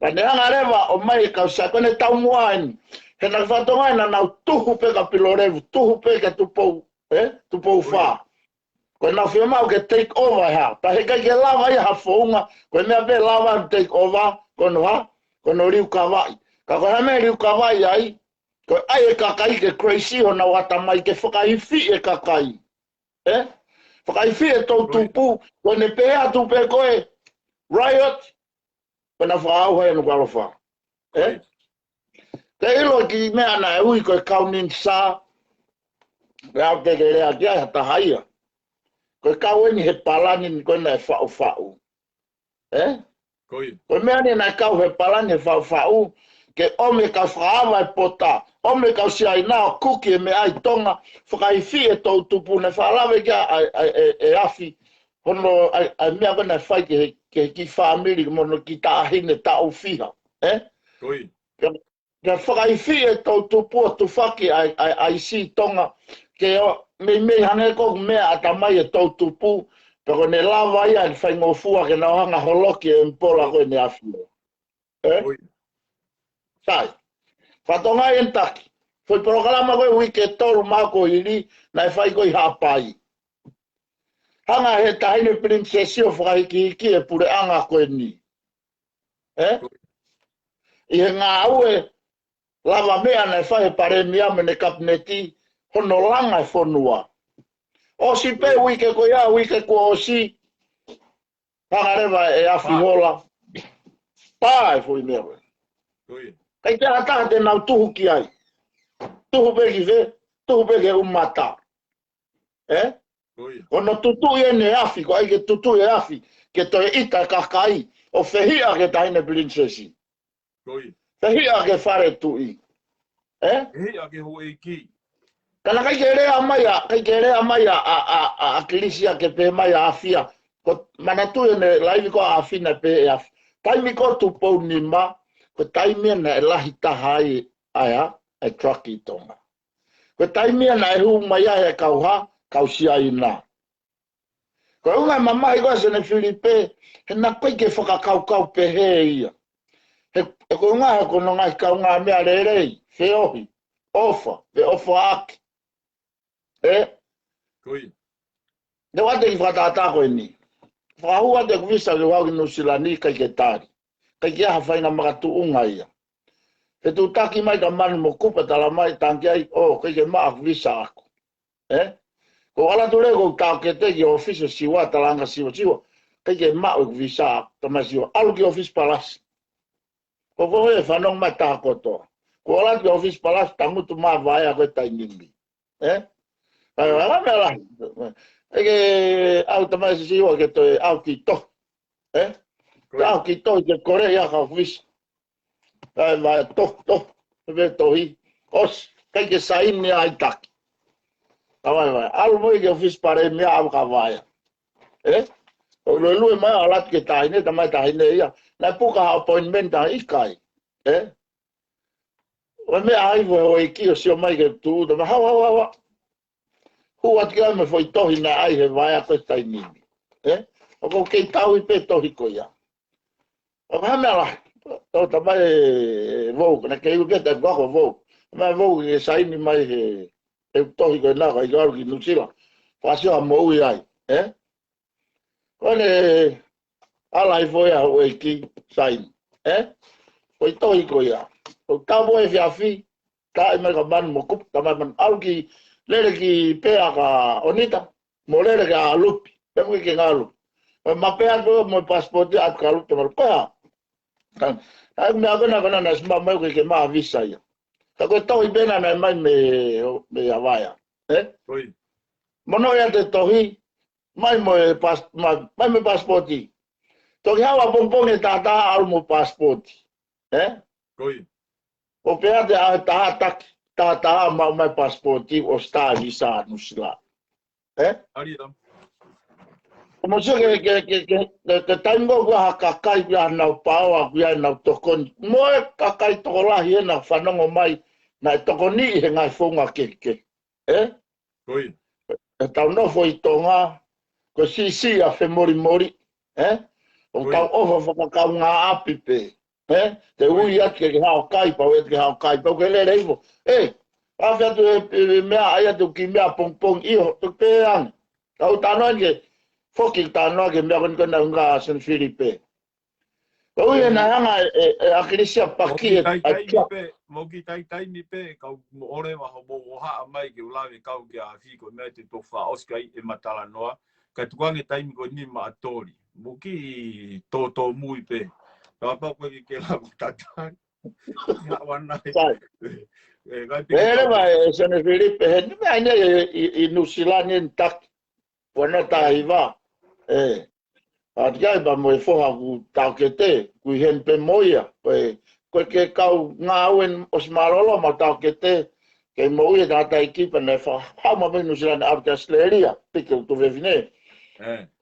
Pea ne hanga leva ʻo ʻomai e kau Siaina, ko ʻene taumuʻa eni. He naʻe fakatokangaʻi naʻa nau tuhu pē kia Pilolevu, tuhu pē kia Tupou, ē? Tupou Fā. Ko ia. Ko ʻenau fiemaʻu ke take over e hā. Pea heʻikai ke lava ia ha founga, ko e meʻa pē ʻe lava ke take over, ko hono hā, ko hono liukavaʻi. Ka ko e hā e meʻa ʻe liukavaʻi ai, ko e ʻai e kakai ke crazy honau ʻatamai ke fakaifiʻi e kakai. Ē? Fakaifiʻi e toʻutupu, ko ʻene pehē atu pē ko e riot, ko ʻena fakaʻauha ʻe Nukuʻalofa. Ē? Ke ʻilo e kiʻi meʻa naʻe ui ko e kau ninja, pea ʻoku ke lea ki ai ha taha ia. Ko e kau eni he palani ko ē naʻe faʻufaʻu. ʻE? Ko ia. Ko e meʻa ni naʻe kau he palani e faʻufaʻu, ke ʻomi e kau fakaava e pota, ʻomi e kau Siaina ʻo kuki e meʻa ʻi Tonga, fakahifi e toʻutupu naʻe fakalave ki ai ʻa e, ʻa e, ʻa e afi, hono, ʻa e, ʻa e meʻa ko ē naʻe fai ki he, ki he kiʻi fāmili, mo hono kiʻi taʻahine taʻu fiha. ʻE? Ko ia. Ke, ke fakahifi e toʻutupu ʻo tufaki ʻa e, ʻa e, ʻa e ʻaisi ʻi Tonga, ke ʻo, meimei hangē ko e meʻa ʻatamai e toʻutupu, pea ko ʻene lava ia ʻene faingofua ke nau hanga ʻo holoki e ʻemipola ko ē ʻene afi. ʻE? Ko ia. Sai. Fatongia ʻeni taki. Foʻi polokalama ko ē uike ʻe tolu mā ko ē hili, naʻe fai ko ē ʻi Haʻapai. Hanga ʻe he taʻahine pilinisesi ʻo fakahikihiki e puleʻanga ko eni. ʻE? ʻI he ngāue lavameʻa naʻe fai ʻe he palēmia mo ʻene kapineti, hono langa e fonua. ʻOsi pē uike ko ia, uike kuo ʻosi, hanga leva e afi hola. Pā e foʻi meʻa ko ē. Ko ia. ʻIkai ke ʻi ai ha taha te nau tuhu ki ai. Tuhu pē ki fē, tuhu pē ki he ʻumata. ʻE? Ko ia. Ko hono tutuʻi ʻeni e afi, ko e ʻai ke tutuʻi e afi, ke toe ʻita e kakai, ʻo fehiʻa ki he taʻahine pilinisesi. Ko ia. Fehiʻa ki he fale tuʻi. ʻE? Fehiʻa ki he houʻeiki. Ka naʻe ʻikai ke lea mai ʻa, ʻikai ke lea mai ʻa, ʻa, ʻa, ʻa, ʻa ʻAkilisi ia ke pehē mai ʻa Afia. Ko e manatuʻi ʻene laivi ko ē ʻa Afia naʻe pehē ʻe Afia. Taimi ko ē Tupou Nima, ko e taimi ia naʻe lahi taha ai ʻa e, ʻa e truck ʻi Tonga. Ko e taimi ia naʻe hū mai ai e kau hā, kau Siaina. Ko e ʻuhinga e mamahi ko ē ʻa Sene Filipe, he naʻe ʻikai ke fakakaukau pehē ia. He, he ko e ʻuhinga he ko hono ngaahi kaungāmeʻa lelei, feohi, ʻofa, feʻofaʻaki. ʻE? Ko ia. Te u ʻoatu e kiʻi fakatātā ko eni. Fakahū atu ʻeku visa ke u haʻu ki Nuʻusila ni, ʻikai ke tali. ʻIkai ke ʻi ai ha faʻahinga makatuʻunga ia. He tuʻutaki mai kia Manu mo Kupa, tala mai tangi ai, ʻo, ʻikai ke maʻu e visa ʻaʻaku. ʻE? Ko u ʻalu atu leva ko u taʻokete ki he ʻōfisi ʻo Siua, talaange kia Siua, Siua, ʻikai ke maʻu e visa ʻaʻaku, talamai ʻe Siua, ʻalu ki he ʻōfisi palasi. Ko ko e fanongo mai taha kotoa. Ko u ʻalu atu ki he ʻōfisi palasi, tangutu mai e vaea ko ē he taimi ni. ʻE? ʻAi, ʻai, ʻai, meʻa lahi. ʻIkai ke ʻalu, talamai ʻe Siua ke toe ʻalu ki tohi. ʻE? Ko ia. Toe ʻalu ki tohi ke kole ia ki he ʻōfisi. ʻAi, vaea, tohi, tohi. Pea tohi. ʻOsi, ʻikai ke saini ai taki. ʻAi, vaea, vaea. ʻAlu mo ia ki he ʻōfisi palēmia, ʻalu ki he vaea. ʻE? ʻO luelue mai, ʻalu atu ki he taʻahine, talamai ʻe he taʻahine ia, naʻe puka ha appointment, talamai ʻikai. ʻE? ʻO meʻa ai mo e houʻeiki ʻo sio mai ki he tuʻu, talamai, haʻu, haʻu, haʻu, haʻu. Hū atu ki ai mo e foʻi tohi naʻe ʻai he vaea ko ē he taimi ni. ʻE? ʻOku ou kei tauhi pē tohi ko ia. ʻO ka hā meʻa lahi. Tau talamai ʻe Vou, naʻe kei uke ta kua ko Vou. Talamai ʻe Vou ke saini mai he, he tohi ko ena, ka ʻi ʻalu ki Nuʻusila. Fakasio ha moʻui ai. ʻE? Ko ʻene ʻalu ai foʻi ʻa e houʻeiki saini. ʻE? Ko e tohi ko ia. Ko e tau foʻi efiafi, taʻi mai kia Manu mo Kupa, talamai Manu, ʻalu ki, lele ki pea kia ʻOnita, mo lele kia Lupi, pea mo ke ngalu. Mo ma pea ko mo e pasipoti atu kia Lupi, mo pea. Ka, ʻai meʻa ko ena ko ena naʻe ʻosi maʻu mai ʻoku ʻikai ke maʻu ha visa ia. Ka ko e tohi pē ena naʻe mai mei, mei he vaea. ʻE? Ko ia. Mo noʻo ia te tohi, mai mo e pas-, mai, mai mo e pasipoti. Toki haʻu ʻapongipongi e taha taha ʻalu mo e pasipoti. ʻE? Ko ia. ʻO pehē atu ʻa e taha taki, taha taha maʻu mai pasipoti ʻosi tā e visa Nuʻusila. ʻE? ʻAli ʻa. Ko mo sio ke, ke, ke, ke, ke, ke taimi ko ē ʻoku ʻi ai ha kakai ʻoku ʻi ai hanau paoa, ʻoku ʻi ai hanau tokoni. Mo e kakai tokolahi ʻena fanongo mai, naʻe tokoniʻi he ngaahi founga kehekehe. ʻE? Ko ia. ʻE tau nofo ʻi Tonga, ko e siʻisiʻi ʻa femolimoli, ʻe? ʻO tau ʻofa fakakaungāʻapi pē, ʻe? Te ui atu ke ke haʻu ʻo kai, pau ʻe te ke haʻu ʻo kai, pau ke lele hifo. ʻE, ʻave atu e, e, e meʻa, ʻai atu ki meʻa pongipongi, ʻio, tuku pē ange. Tau talanoa ke, foki talanoa ki he meʻa ko eni ko ena ʻuhinga Sene Filipe. Ko ui ʻena hanga ʻe, ʻe, ʻe ʻAkilisi ʻo paki e, ʻai kia. Mo ki taimi pē, mo ki taimi pē, kau mo ʻoleva hoʻomou ʻohofi mai ke u lave kau kia Afi ko e meʻa te tofa ʻosi kai e matalanoa, ka tuku ange taimi ko eni maʻa Toli. Mo ki tōtōmui pē. Ka pau ko e ke lava tatali. Ia wana e. Sai. E, kai pē. E, leva e Sene Filipe, he ni meʻa ʻi, ʻi, ʻi Nuʻusila ni ʻeni taki. Wana tahi va. E. ʻAtikai pea mo e foha ʻoku taʻokete, ʻoku ʻi heni pē mo ia. Ko e, ko e ke kau ngāue ʻosi mālōlō mo taʻokete, ke moʻui e tangataʻeiki pea naʻe fakahau mai mei Nuʻusila ʻo ʻalu ki ʻAositelēlia, piki ʻo tuʻu fefine.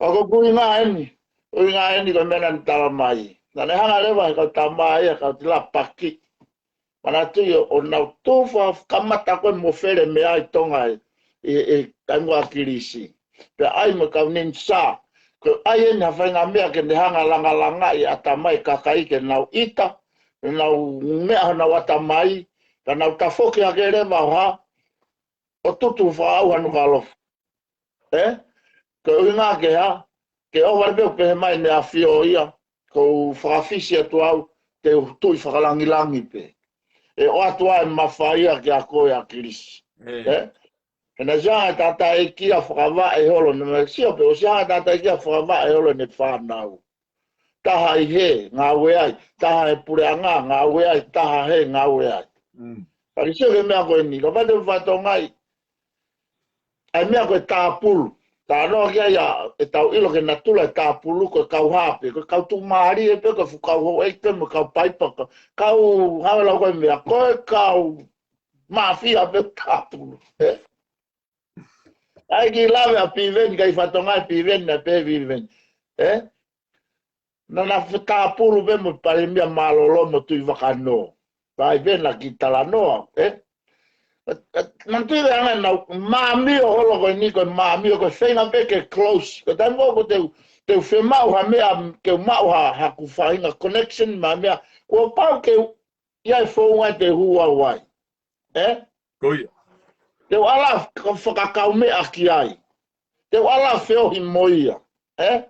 ʻOku ʻuhinga eni, ʻuhinga eni ko e meʻa naʻa ne tala mai. Naʻa ne hanga leva he kau tama ia, kau tila paki. Manatuʻi ʻo, ʻo nau tufa kamata ko e mo fele meʻa ʻi Tonga ʻi, ʻi, ʻi taimi ʻa Kilisi. Pea ʻai mo e kau ninisa. Ko e ʻai eni ha faʻahinga meʻa ke ne hanga langalangaʻi ʻatamai kakai ke nau ʻita, ke nau meʻa honau ʻatamai, ka nau tafoki hake leva ʻo hā, ʻo tutu fakaʻauha Nukuʻalofa. ʻE? Ko e ʻuhinga ke hā, ke ʻohovale pē ʻo pehē mai ne afio ia, ko u fakafisi atu au, te u tuʻi fakalangilangi pē. ʻE ʻoatu ai mafai ia ke ako ia Kilisi. ʻE? He naʻe ʻosi hanga tangataʻeiki ia fakavaʻe holo, ne me sio pē, ʻosi hanga tangataʻeiki ia fakavaʻe holo ʻene fānau. Taha ʻi hē, ngāue ai, taha he puleʻanga, ngāue ai, taha hē, ngāue ai. Ka ke sio ki he meʻa ko eni, ka pate fatongai, ʻai meʻa ko e tāpulu. Talanoa ki ai ʻa, ʻetau ʻilo ki he natula e tāpulu, ko e kau hā pē, ko e kau tuʻumālie pē, ko e fuʻu kau houʻeiki pē, mo e kau paipa, ko e kau ngāue lau ko e meʻa, ko e kau māfia pē tāpulu. ʻE? ʻAi ki lave ʻa Piveni, kai fatongai Piveni, naʻe pehē Piveni. ʻE? Naʻa na fetāpulu pē mo e palēmia mālōlō mo Tuʻivakanō. Pea ʻi Piveni ki talanoa, ʻe? Manatuʻi ʻa e anga ʻenau māmio holo ko eni ko e māmio ko e feinga pē ke close. Ko e taimi ko ē ʻoku te u, te u fiemaʻu ha meʻa, ke u maʻu ha, haʻaku faʻahinga connection mo e meʻa. Kuo pau ke u, ʻi ai e founga te u hū au ai. ʻE? Ko ia. Te u ʻalu ʻo fakakaumeʻa ki ai. Te u ʻalu ʻo feohi mo ia. ʻE?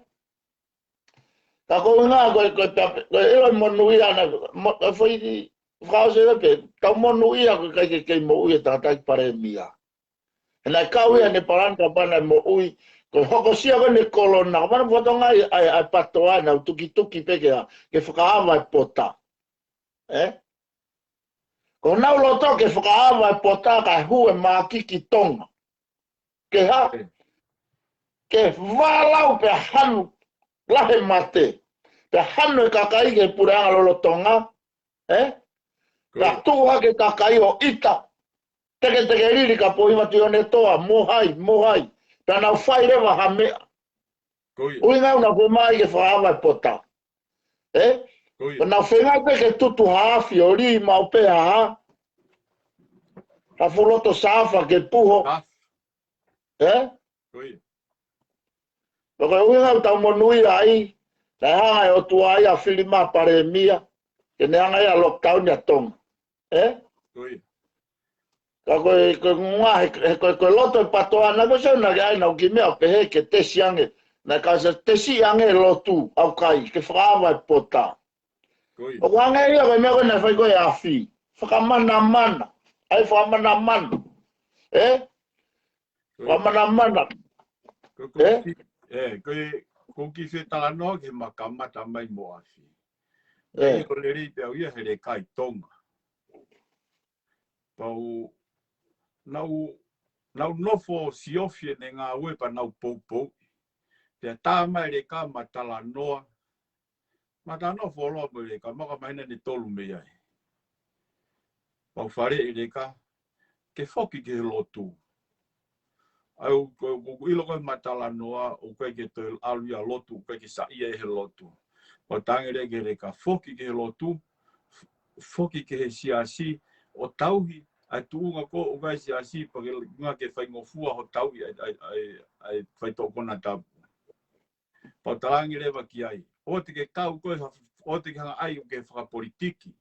Ka ko e ʻuhinga ko e, ko e tape, ko e ʻilo e monūʻia naʻa, mo, ko e foʻi fakaʻosi ʻe pē, tau monūʻia ko e ʻikai ke kei moʻui e tangataʻeiki palēmia. He naʻe kau ia ʻene palani kapau naʻe moʻui, ko e hokosia ko ē ʻene kolona, kapau naʻe fatongai ʻa e, ʻa e PATOA naʻa nau tukituki pē ke, ke fakaava e pota. ʻE? Ko honau loto ke fakaava e pota kae hū e mākiki Tonga. Ke hā? Ke vālau pea hanu lahi e mate. Pea hanu e kakai ki he puleʻanga lolotonga. ʻE? Pea tuʻu hake e kakai ʻo ʻita. Teketeke lili ka pohi mati o ne toa, mo hai, mo hai. Pea nau fai leva ha meʻa. Ko ia. ʻUhinga ʻoku nau fiemaʻu ke fakaava e pota. ʻE? Ko ia. Ka nau feinga pē ke tutu ha afi ʻo lī maʻu pē ha hā. Ha fuʻu loto sāfa ke puho. ʻE? Ko ia. Ka ko e ʻuhinga ʻoku tau monūʻia ai. Naʻe hanga ʻe he ʻOtua ia ʻo fili mai e palēmia. Ke ne hanga ia ʻo lockdown ʻa Tonga. ʻE? Ko ia. Ka ko e, ko e ngaahi, he ko e, ko e loto e PATOA, naʻe ko e sio naʻe ʻai naʻa nau kiʻi meʻa ʻo pehē ke tesi ange, naʻe ka sa tesi ange e lotu, ʻaukai, ke fakaava e pota. Ko ia. ʻOku hangē ia ko e meʻa ko ē naʻe fai ko ē ʻa e afi. Fakamanamana. ʻAi fakamanamana. ʻE? Ko ia. Fakamanamana. Ko, ko ʻE? ki, ʻe, ko e, ko e kiʻi fetalanoa ke ma kamata mai mo afi. ʻE. ʻE, ko e lelei pē au ia he leka ʻi Tonga. Pau, nau, nau nofo siofi ʻene ngāue pea nau poupou. Pea tā mai e leka ma talanoa. Ma talanoa fuoloa mo e leka, ma ka mahina ʻe tolu mei ai. Pau faleʻi e leka, ke foki ki he lotu. ʻAi, ʻoku, ʻoku, ʻoku ʻilo ko e ma talanoa, ʻoku ʻikai ke toe ʻalu ia ʻo lotu, ʻoku ʻikai ke saiʻia ʻi he lotu. Pau talaange leva ki he leka, foki ki he lotu, f-, foki ki he siasi, ʻo tauhi, ʻa e tuʻunga ko ē ʻoku ʻi ai e siasi, pea ke ngā ke faingofua ʻo tauhi, ʻa e, ʻa e, ʻa e, ʻa e faitoʻo konatapu. Pau talaange leva ki ai. ʻOua te ke kau koe ha, ʻoua te ke hanga ʻai ʻo ke fakapolitiki.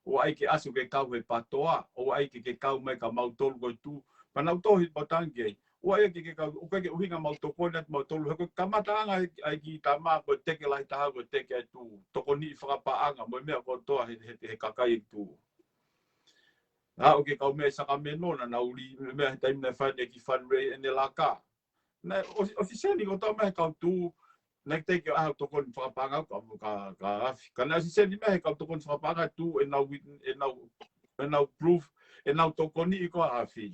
ʻOua ʻai ke ʻasi ʻo ke kau he PATOA. ʻOua ʻai ke ke kau mai kia mautolu ko e tuʻu. Pea nau tohi pau talaange ki ai. ʻOua ʻai ke ke kau, ʻoku ʻikai ke ʻuhinga mau tokoni atu mautolu. He ko e kamataʻanga ʻa e kiʻi tama ko e teke lahi taha ko e teke ʻa e tuʻu. Tokoniʻi fakapaʻanga mo e meʻa kotoa he, he, he kakai ʻa e tuʻu. Naʻa ʻoku ke kau mei Sakameno naʻa nau lī, meʻa he taimi naʻe fai ʻene kiʻi fundraise ʻene laka. Naʻe ʻosi, ʻosi seni kotoa mei he kau tuʻu, naʻe teʻeki ai ha tokoni fakapaʻanga ka, ka, ka afi. Ka naʻe ʻosi seni mei he kau tokoni fakapaʻanga tuʻu, ʻenau, ʻenau, ʻenau proof, ʻenau tokoniʻi ko ē ʻa afi.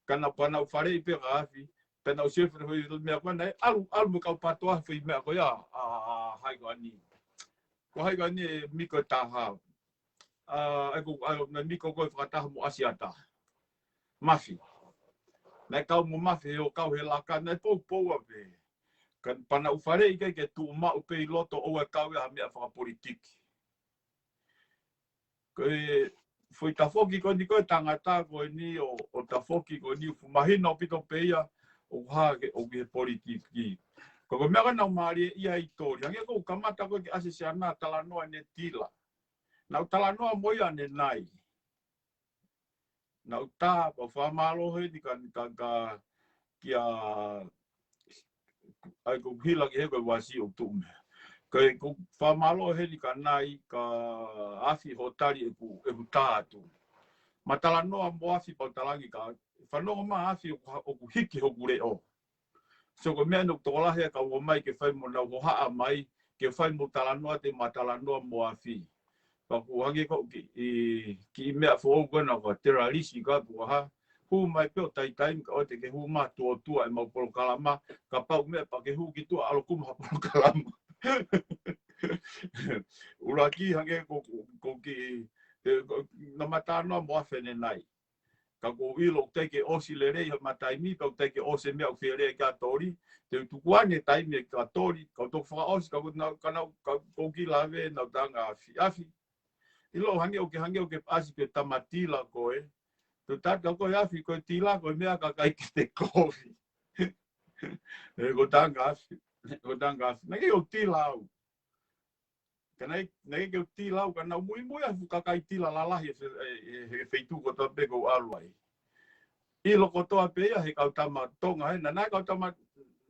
Ka naʻa pau naʻa nau faleʻi pē ʻa afi, Pea naʻa ku sio he foʻi meʻa ko ē naʻe ʻalu, ʻalu mo e kau PATOA he foʻi meʻa ko ia, ʻa, ʻa, hai ko eni. Ko hai ko eni e Miko taha. ʻA, ʻa, ko, ʻa, naʻe Miko ko e fakataha mo ʻAsiata. Mafi. Naʻe kau mo Mafi he ʻo kau he laka, naʻe poupou ʻa pē. Ka pea naʻa ku faleʻi ke, ke tuʻu maʻu pē ʻi loto ʻoua ʻe kau ia ha meʻa fakapolitiki. Ko e foʻi tafoki ko eni ko e tangata ko eni ʻo, ʻo tafoki ko eni ʻoku fuʻu mahino ʻaupito pē ia ʻoku hā ke, ʻoku ʻi he politiki. Ko, ko e meʻa ko ē naʻa ku mālieʻia ai Toli. Hangē ko ʻeku kamata ko ē ke ʻasi ʻa Siana talanoa ʻene tila. Naʻa ku talanoa mo ia ʻanenai. Naʻa ku tā, pea u fakamālō heni ka, ka, ka, kia, ʻai ko hila ki he ko e uasi ʻo tuʻu mea. Ka ko e fakamālō heni kia Nai, kia Afi hoʻo tali ʻeku, ʻeku tā atu. Ma talanoa mo Afi pea u talaange ka, fanongo mai Afi ʻoku, ʻoku hiki hoku leʻo. So ko e meʻa naʻa ku tokolahi ʻa e kau ō mai ke fai mo nau hohaʻa mai, ke fai mo talanoa te ma talanoa mo Afi. Pea ʻoku hangē ko e kiʻi, kiʻi meʻa foʻou ko ena ko e terrorist ka ʻoku hā. Hū mai pē ʻo taimi ka ʻoua te ke hū mai tuʻotuʻa ʻemau polokalama, kapau meʻa pea ke hū ki tuʻa ʻalu ʻo kumi ha polokalama. ʻUluaki hangē ko, ko, ko e kiʻi, e, ko, naʻa ma talanoa mo Afi ʻanenai. Ka ʻoku ou ʻilo ʻoku teʻeki ke ʻosi lelei ha ma taimi, ka ʻoku teʻeki ke ʻosi e meʻa ʻoku fie lea kia Toli, te u tuku ʻa e taimi kia Toli, ka u toki fakaʻosi, ka ʻoku nau, ka nau, ka ʻoku ou kiʻi lave, naʻa ku talaange Afi, Afi. ʻIlo hangē ʻoku ke, hangē ʻoku ke ʻasi ke tama tila koe. Te u talaange kia koe Afi, ko e tila ko e meʻa ka ʻikai ke te kovi. Ē, ko e talaange Afi, ko e talaange Afi. Naʻe ʻikai ke u tila au. Ka naʻe, naʻe ʻikai ke u tila au, ka naʻa ku muimui ʻa e fuʻu kakai tila lalahi he, he, he, he feituʻu kotoa pē ʻoku ou ʻalu ai. ʻIlo kotoa pē ia he kau tama Tonga hena, naʻe kau tama,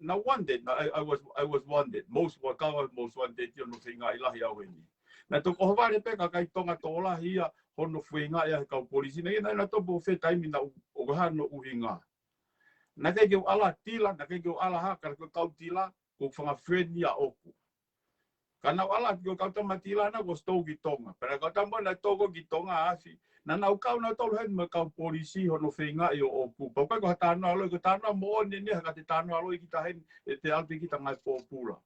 naʻa ku wanted, naʻa, I, I was, I was wanted. Most wa kau, most wanted ia hono feingaʻi lahi au heni. Naʻe tokohovale pē kakai Tonga tokolahi ia hono feingaʻi ʻa e kau polisi. Naʻe, naʻe, naʻe topo fē taimi naʻa ku, ʻoku hā hono ʻuhinga. Naʻe ʻikai ke u ʻalu ʻo tila, naʻe ʻikai ke u ʻalu ʻo hā, ka ko e kau tila, ko e fanga friend ia ʻoku. Ka naʻa ku ʻalu atu ko e kau tama tila naʻa ku ʻosi tō ki Tonga. Pea naʻe kau tama naʻe tō ko ē ki Tonga Afi. Naʻa nau kau nautolu heni mo e kau polisi hono feingaʻi ʻo ʻoku. Pea ʻoku ʻikai ko ha talanoa loi, ko e talanoa moʻoni eni, ka te talanoa loi kita heni, ʻe te ʻalu pē kita ngai pōpula.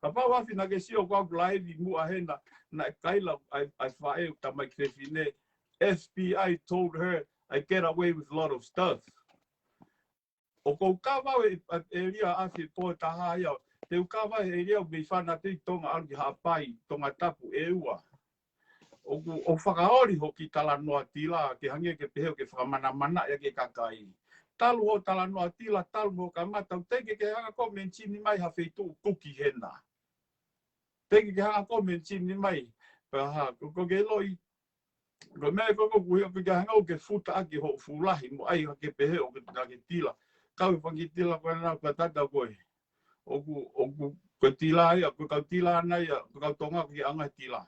Kapau Afi naʻa ke sio ko ʻeku laivi muʻa hena, naʻe kaila ai, ai faʻē ʻo tamaiki fefine, F B I told her I get away with a lot of stuff. ʻOku ou kava au e, e, ʻēlia Afi pō taha ia, te u kava e ʻēlia ʻo mei Fānatei Tonga ʻalu ki Haʻapai, Tongatapu ʻe ua. ʻOku, ʻoku fakaoli hoʻo kiʻi talanoa tila, ke hangē ke pehē ʻoku ke fakamanamanaʻi ʻa e kakai. Talu hoʻo talanoa tila, talu hoʻo kamata, ʻoku teʻeki ke hanga ʻo mention mai ha feituʻu kuki hena. Teʻeki ke hanga ʻo mention mai, pea hā, ko, ko ke loi, ko e meʻa ko ē ʻoku ui ʻoku ke hanga ʻo ke futa ʻaki hoʻo fuʻu lahi, mo ʻai ʻa ke pehē ʻoku ke tila. Kau e fanga kiʻi tila ko ena ʻoku tatau ko ē. ʻOku, ʻoku, ko e tila ia, ko e kau tila ʻana ia, ko e kau Tonga ʻoku ke anga tila.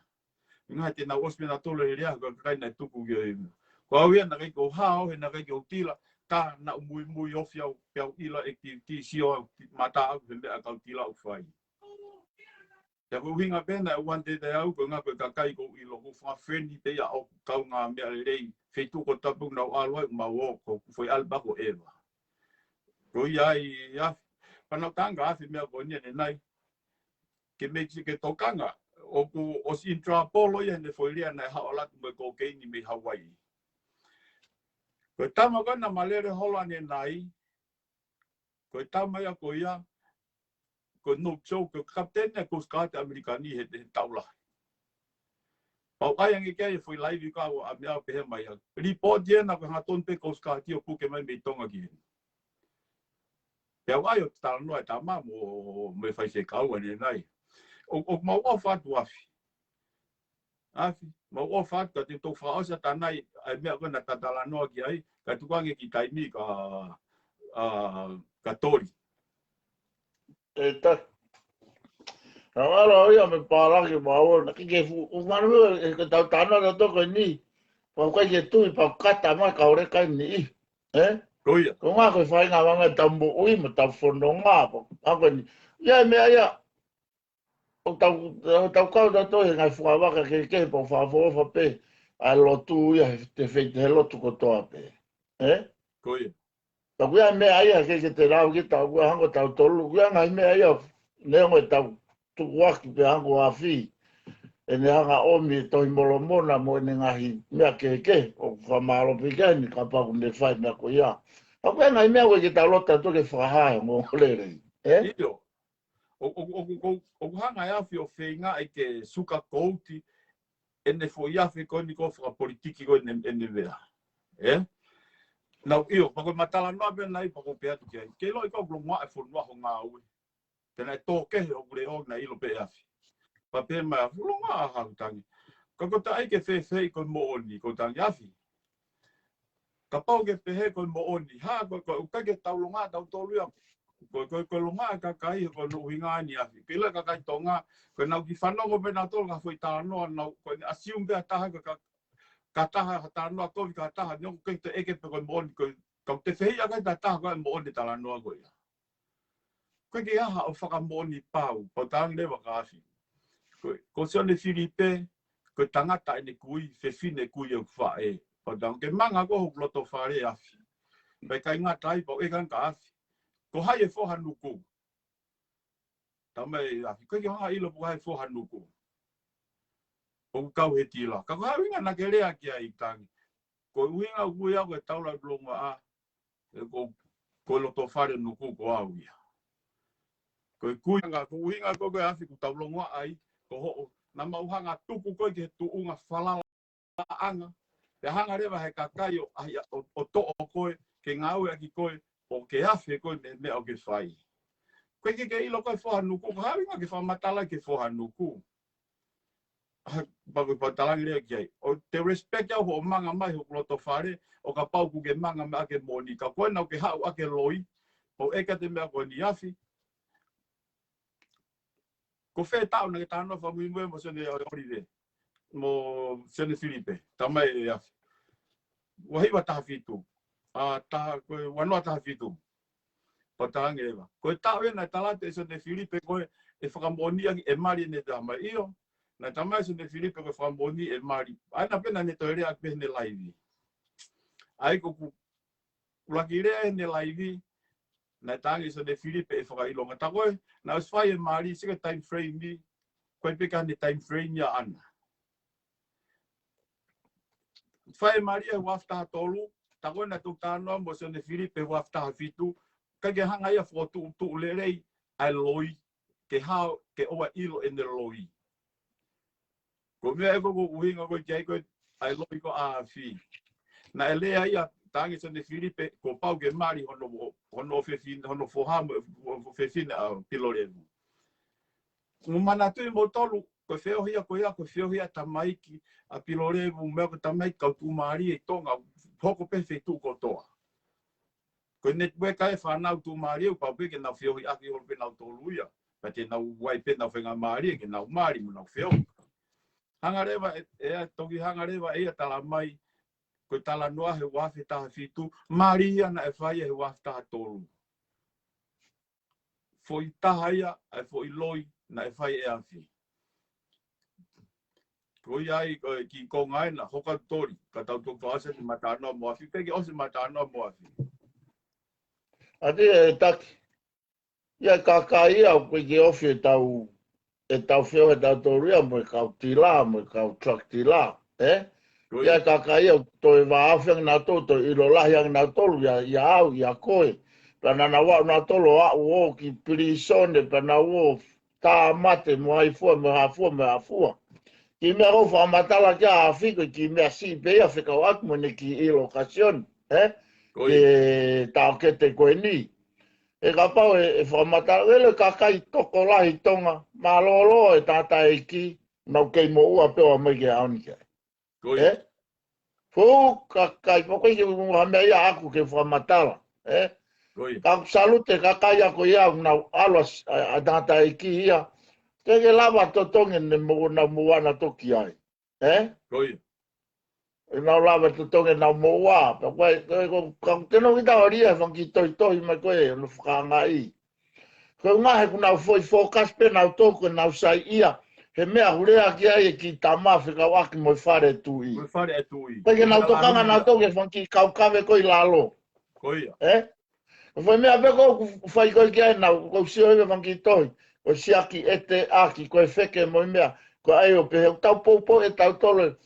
Ngaahi te nau ʻosi pē nautolu e lea, ko e kakai naʻe tuku ki ai. Ko au ia naʻe ʻikai ke u hao, he naʻe ʻikai ke u tila, ka naʻa ku muimui ofi au, pea u ʻilo e ki, ki sio au, mata au, he meʻa kau tila ʻoku fai. Pea ko e ʻuhinga pē naʻe wanted ʻe au, ko e ngaahi ko e kakai ʻoku ou ʻilo ʻoku fanga friend pē ia ʻoku kau ngaahi meʻa lelei, feituʻu kotoa pē ʻoku nau ʻalu ai, mau ō, ko ʻeku foʻi ʻalu pē ko ʻeva. Ko ia ai, Afi, pea naʻa ku talaange Afi meʻa ko eni ʻanenai. Ke make sure ke tokanga, ʻoku ʻosi in trouble ia heʻene foʻi lea naʻe haʻu ʻo ʻalu atu mo e kokeini mei Hawaii. Ko e tama ko ē naʻa ma lele holo ʻanenai, ko e tama ia ko ia, ko e no joke, ko e kapiteni ʻa e Coast Guard ʻAmelika ni he, he taʻu lahi. Pea u ʻai ange ki ai e foʻi laivi ka ʻoku ʻa meʻa pehē mai ia. Report ia naʻa ko e hangatonu pē Coast Guard ʻo puke mai mei Tonga ki heni. Pea u ʻai ʻo talanoa e tama mo, mo e faifekau ʻanenai. ʻO, ʻoku mau ʻofa atu Afi. Afi, mau ʻofa atu ka te u toki fakaʻosi atu ʻanai, ʻa e meʻa ko ē naʻa ta talanoa ki ai, ka tuku ange ki taimi ka, ʻa, ka Toli. ʻE ta. Naʻa ʻalu ia mei Palaki mau ō, naʻe ʻikai ke fuʻu, ʻo manu e, e, ka tau talanoa tautolu ko eni. Pea ʻoku ʻikai ke tui, pea ʻoku kata mai ka ore kai ni. Ē? Ko ia. Ko e ngaahi ko e faʻahinga vanga tau moʻui mo tau fononga, pea, pea ko eni. Ia e meʻa ia, ʻo tau, ʻo tau kau tautolu he ngaahi fuʻu vaka kehekehe pea ʻoku fakaʻofoʻofa pē ʻa e lotu ia he, he fei-, he lotu kotoa pē. Ē? Ko ia. Pea ko e meʻa ia ke ke te lau ki tau, ko e hangē ko tautolu, ko e ngaahi meʻa ia, neongo ʻetau tukuaki pē hangē ko Afi, ʻene hanga ʻo ʻomi e Tohi Molomona mo ʻene ngaahi meʻa kehekehe, ʻoku fakamālō pē ki ai ni kapau ʻoku ne fai meʻa ko ia. Ka ko e ngaahi meʻa ko ē ke tau loto atu ke fakahā e ongoongolelei. Ē? ʻIo. ʻO, ʻo, ʻo, ʻo, ʻoku hanga ʻe Afi ʻo feingaʻi ke suka kouti ʻene foʻi afe ko eni ko e fakapolitiki ko eni ʻene meʻa. Ē? Nau ʻio, pea ko e matalanoa pē nai pea ko e pehē atu ki ai. Ke ʻilo ʻe koe ʻoku longoaʻa e fonua ho ngāue. Te nai tō kehe ʻoku leʻo na ʻilo pē ʻe Afi. Pea pehē mai ʻa Afi, longoaʻa ha ʻuhinga. Ka ko e taʻe ke fēfē ko e moʻoni, ko e tangi Afi. Kapau ke pehē ko e moʻoni, ha, ko, ko, ʻikai ke tau longoaʻa tautolu ia, ko, ko, ko e longoaʻa e kakai, ko hono ʻuhinga ni Afi. Ke ʻilo e kakai Tonga, ko ʻenau kiʻi fanongo pē nautolu ki ha foʻi talanoa, nau, ko e assume pē ha taha, ko e ka, ka taha, ha talanoa kovi ki ha taha, neongo ʻikai te ʻeke pe ko e moʻoni, ko e, ka te fehiʻa ki ai ha taha ko e moʻoni talanoa ko ia. Ko e ke aha ʻo fakamoʻoni pau, pau tau leva kia Afi. Ko, ko Sione Filipe, ko e tangata ʻene kui, fefine kui ʻeku faʻē. Pea tau ke manga ko hoku loto fale Afi. Pea ʻikai ngata ai pea ʻeke ange kia Afi. Ko hai e foha nuku? Tau mai Afi, ko e ke hanga ʻilo pe ko hai e foha nuku? ʻOku kau he tila. Ka ko e hā e ʻuhinga naʻa ke lea ki ai tangi? Ko e ʻuhinga ʻoku ui au ko e taula longoaʻa. Ē, ko, ko e loto fale nuku ko au ia. Ko e kui anga, ko e ʻuhinga ko e ko e Afi ʻoku tau longoaʻa ai, ko hoʻo, naʻa mau hanga tuku koe ki he tuʻunga falalaʻanga, pea hanga leva he kakai ʻo, ʻahi, ʻo, ʻo toʻo koe, ke ngāueʻaki koe, ʻo ke afe koe mei he meʻa ʻoku ke fai. Ko e ke ke ʻilo ko e foha nuku, ko e hā e ʻuhinga ke fakamatala ki he foha nuku? Pea ko e pea tau lea ki ai. ʻO te respect au hoʻo manga mai hoku loto fale, ʻo kapau ʻoku ke manga mai ʻaki e moʻoni ka ko ena ʻoku ke haʻu ʻaki e loi, ʻo ʻeke atu e meʻa ko eni Afi. Ko fē taʻu naʻa ke talanoa fakamuimui mo Sione ʻOlive, mo Sione Filipe, tau mai ʻe Afi. Ua hiva taha fitu. ʻA, taha, ko e ua noa taha fitu. Pea tau ange leva. Ko e taʻu ena naʻe tala atu ʻe Sione Filipe ko e, ʻe fakamoʻoni ʻaki e mali ʻene tamai ʻio. Naʻe tala mai ʻe Sione Filipe ko e fakamoʻoni e mali. ʻA ia naʻa pē naʻa ne toe lea ʻaki pē heʻene laivi. ʻA ia ko ʻeku, ʻuluaki lea heʻene laivi, naʻe tala ange ʻe Sione Filipe e fakaʻilonga. Tā ko ē, naʻe ʻosi fai e mali, sio ki he time frame ni, ko e peka ne time frame ia ʻana. Fai e mali he ua afe taha tolu, tā ko ē naʻa tau talanoa mo Sione Filipe he ua afe taha fitu, ʻikai ke hanga ia ʻo fokotuʻutuʻu lelei ʻa e loi, ke hao, ke ʻoua ʻilo ʻene loi. Ko e meʻa ē ko ʻeku ʻuhinga ko ē ki ai ko e, ʻa e loi ko ʻa Afi. Naʻe lea ia, tala ange ʻe Sione Filipe, kuo pau ke mali hono, hono fefine, hono foha mo, mo fefine ʻa Pilolevu. Mou manatuʻi moutolu, ko e feohi ia ko ia, ko e feohi ʻa e tamaiki ʻa Pilolevu, meʻa ko e tamaiki kau tuʻumālie ʻi Tonga, hoko pē he feituʻu kotoa. Ko e network ʻa e fānau tuʻumālie, ʻoku pau pē ke nau feohi ʻaki holo pē nautolu ia. Pea te nau ʻai pē ʻenau faingamālie, ke nau mali mo nau feohi. Hanga leva, ʻe, ʻe, toki hanga leva, ʻe ia tala mai, ko e talanoa he ua afe taha fitu, mali ia naʻe fai he ua afe taha tolu. Foʻi taha ia, ʻa e foʻi loi, naʻe fai ʻe Afi. Ko ia ai, ko e kiʻi konga ena, hoka toli, ka tau toki ʻosi e matānoa mo Afi, pea ke ʻosi e matānoa mo Afi. ʻA ia ʻe Taki, ia e kakai ia, ʻoku ʻikai ke ofi ʻetau, ʻetau feohi ʻe tautolu ia, mo e kau tila, mo e kau truck tila, ē? Ko ia. Ia e kakai ia, ʻoku toe vāofi ange nautolu, toe ʻilo lahi ange nautolu, ia, ia au, ia koe. Pea naʻa nau aʻu nautolu ʻo aʻu ʻo ki pilīsone, pea nau ō tāmate mo hai fua, mo ha fua, mo ha fua. Kiʻi meʻa ʻoku ou fakamatala ki ai Afi ko e kiʻi meʻa siʻi pē ia fekauʻaki mo ʻene kiʻi ʻilo ka Sione, ē? Ko ia. Ke taʻokete ko eni. ʻE kapau ʻe, ʻe fakamatala, ʻe le kakai tokolahi Tonga, mālōlō e tangataʻeiki, nau kei moʻua pē ʻo aʻu mai ki he ʻaho ni ki ai. Ko ia. Ē? Fuʻu kakai, mo ko e kiʻi meʻa ia ʻaku ke fakamatala, ē? Ko ia. Ka ʻoku salute kakai ʻaku ia, nau ʻalu ʻa, ʻa, ʻa tangataʻeiki ia. Ke ke lava totongi ne mo, nau moʻua nautolu ki ai. Ē? Ko ia. ʻE nau lava totongi nau moʻua. Pea ko e, ko e, ko, ka te nau kita ʻo lia, fanga kiʻi tohitohi mai ko e, ʻo nau fakaangaʻi. Ko e ngaahi ʻoku nau foʻi focus pē nautolu ko e nau saiʻia. He meʻa ʻoku lea ki ai e kiʻi tama fekauʻaki mo e fale tuʻi. Mo e fale tuʻi. Pea ke nau tokanga nautolu ki he fanga kiʻi kaukave ko ē ʻi lalo. Ko ia. Ē? Ko e foʻi meʻa pē ko ē ʻoku fai ko ē ki ai ʻenau, ʻoku ou sio ʻi he fanga kiʻi tohi, ko e siaki ʻete ʻaki, ko e feke mo e meʻa, ko e ʻai ʻo pehē, ʻoku tau poupou ʻe tautolu.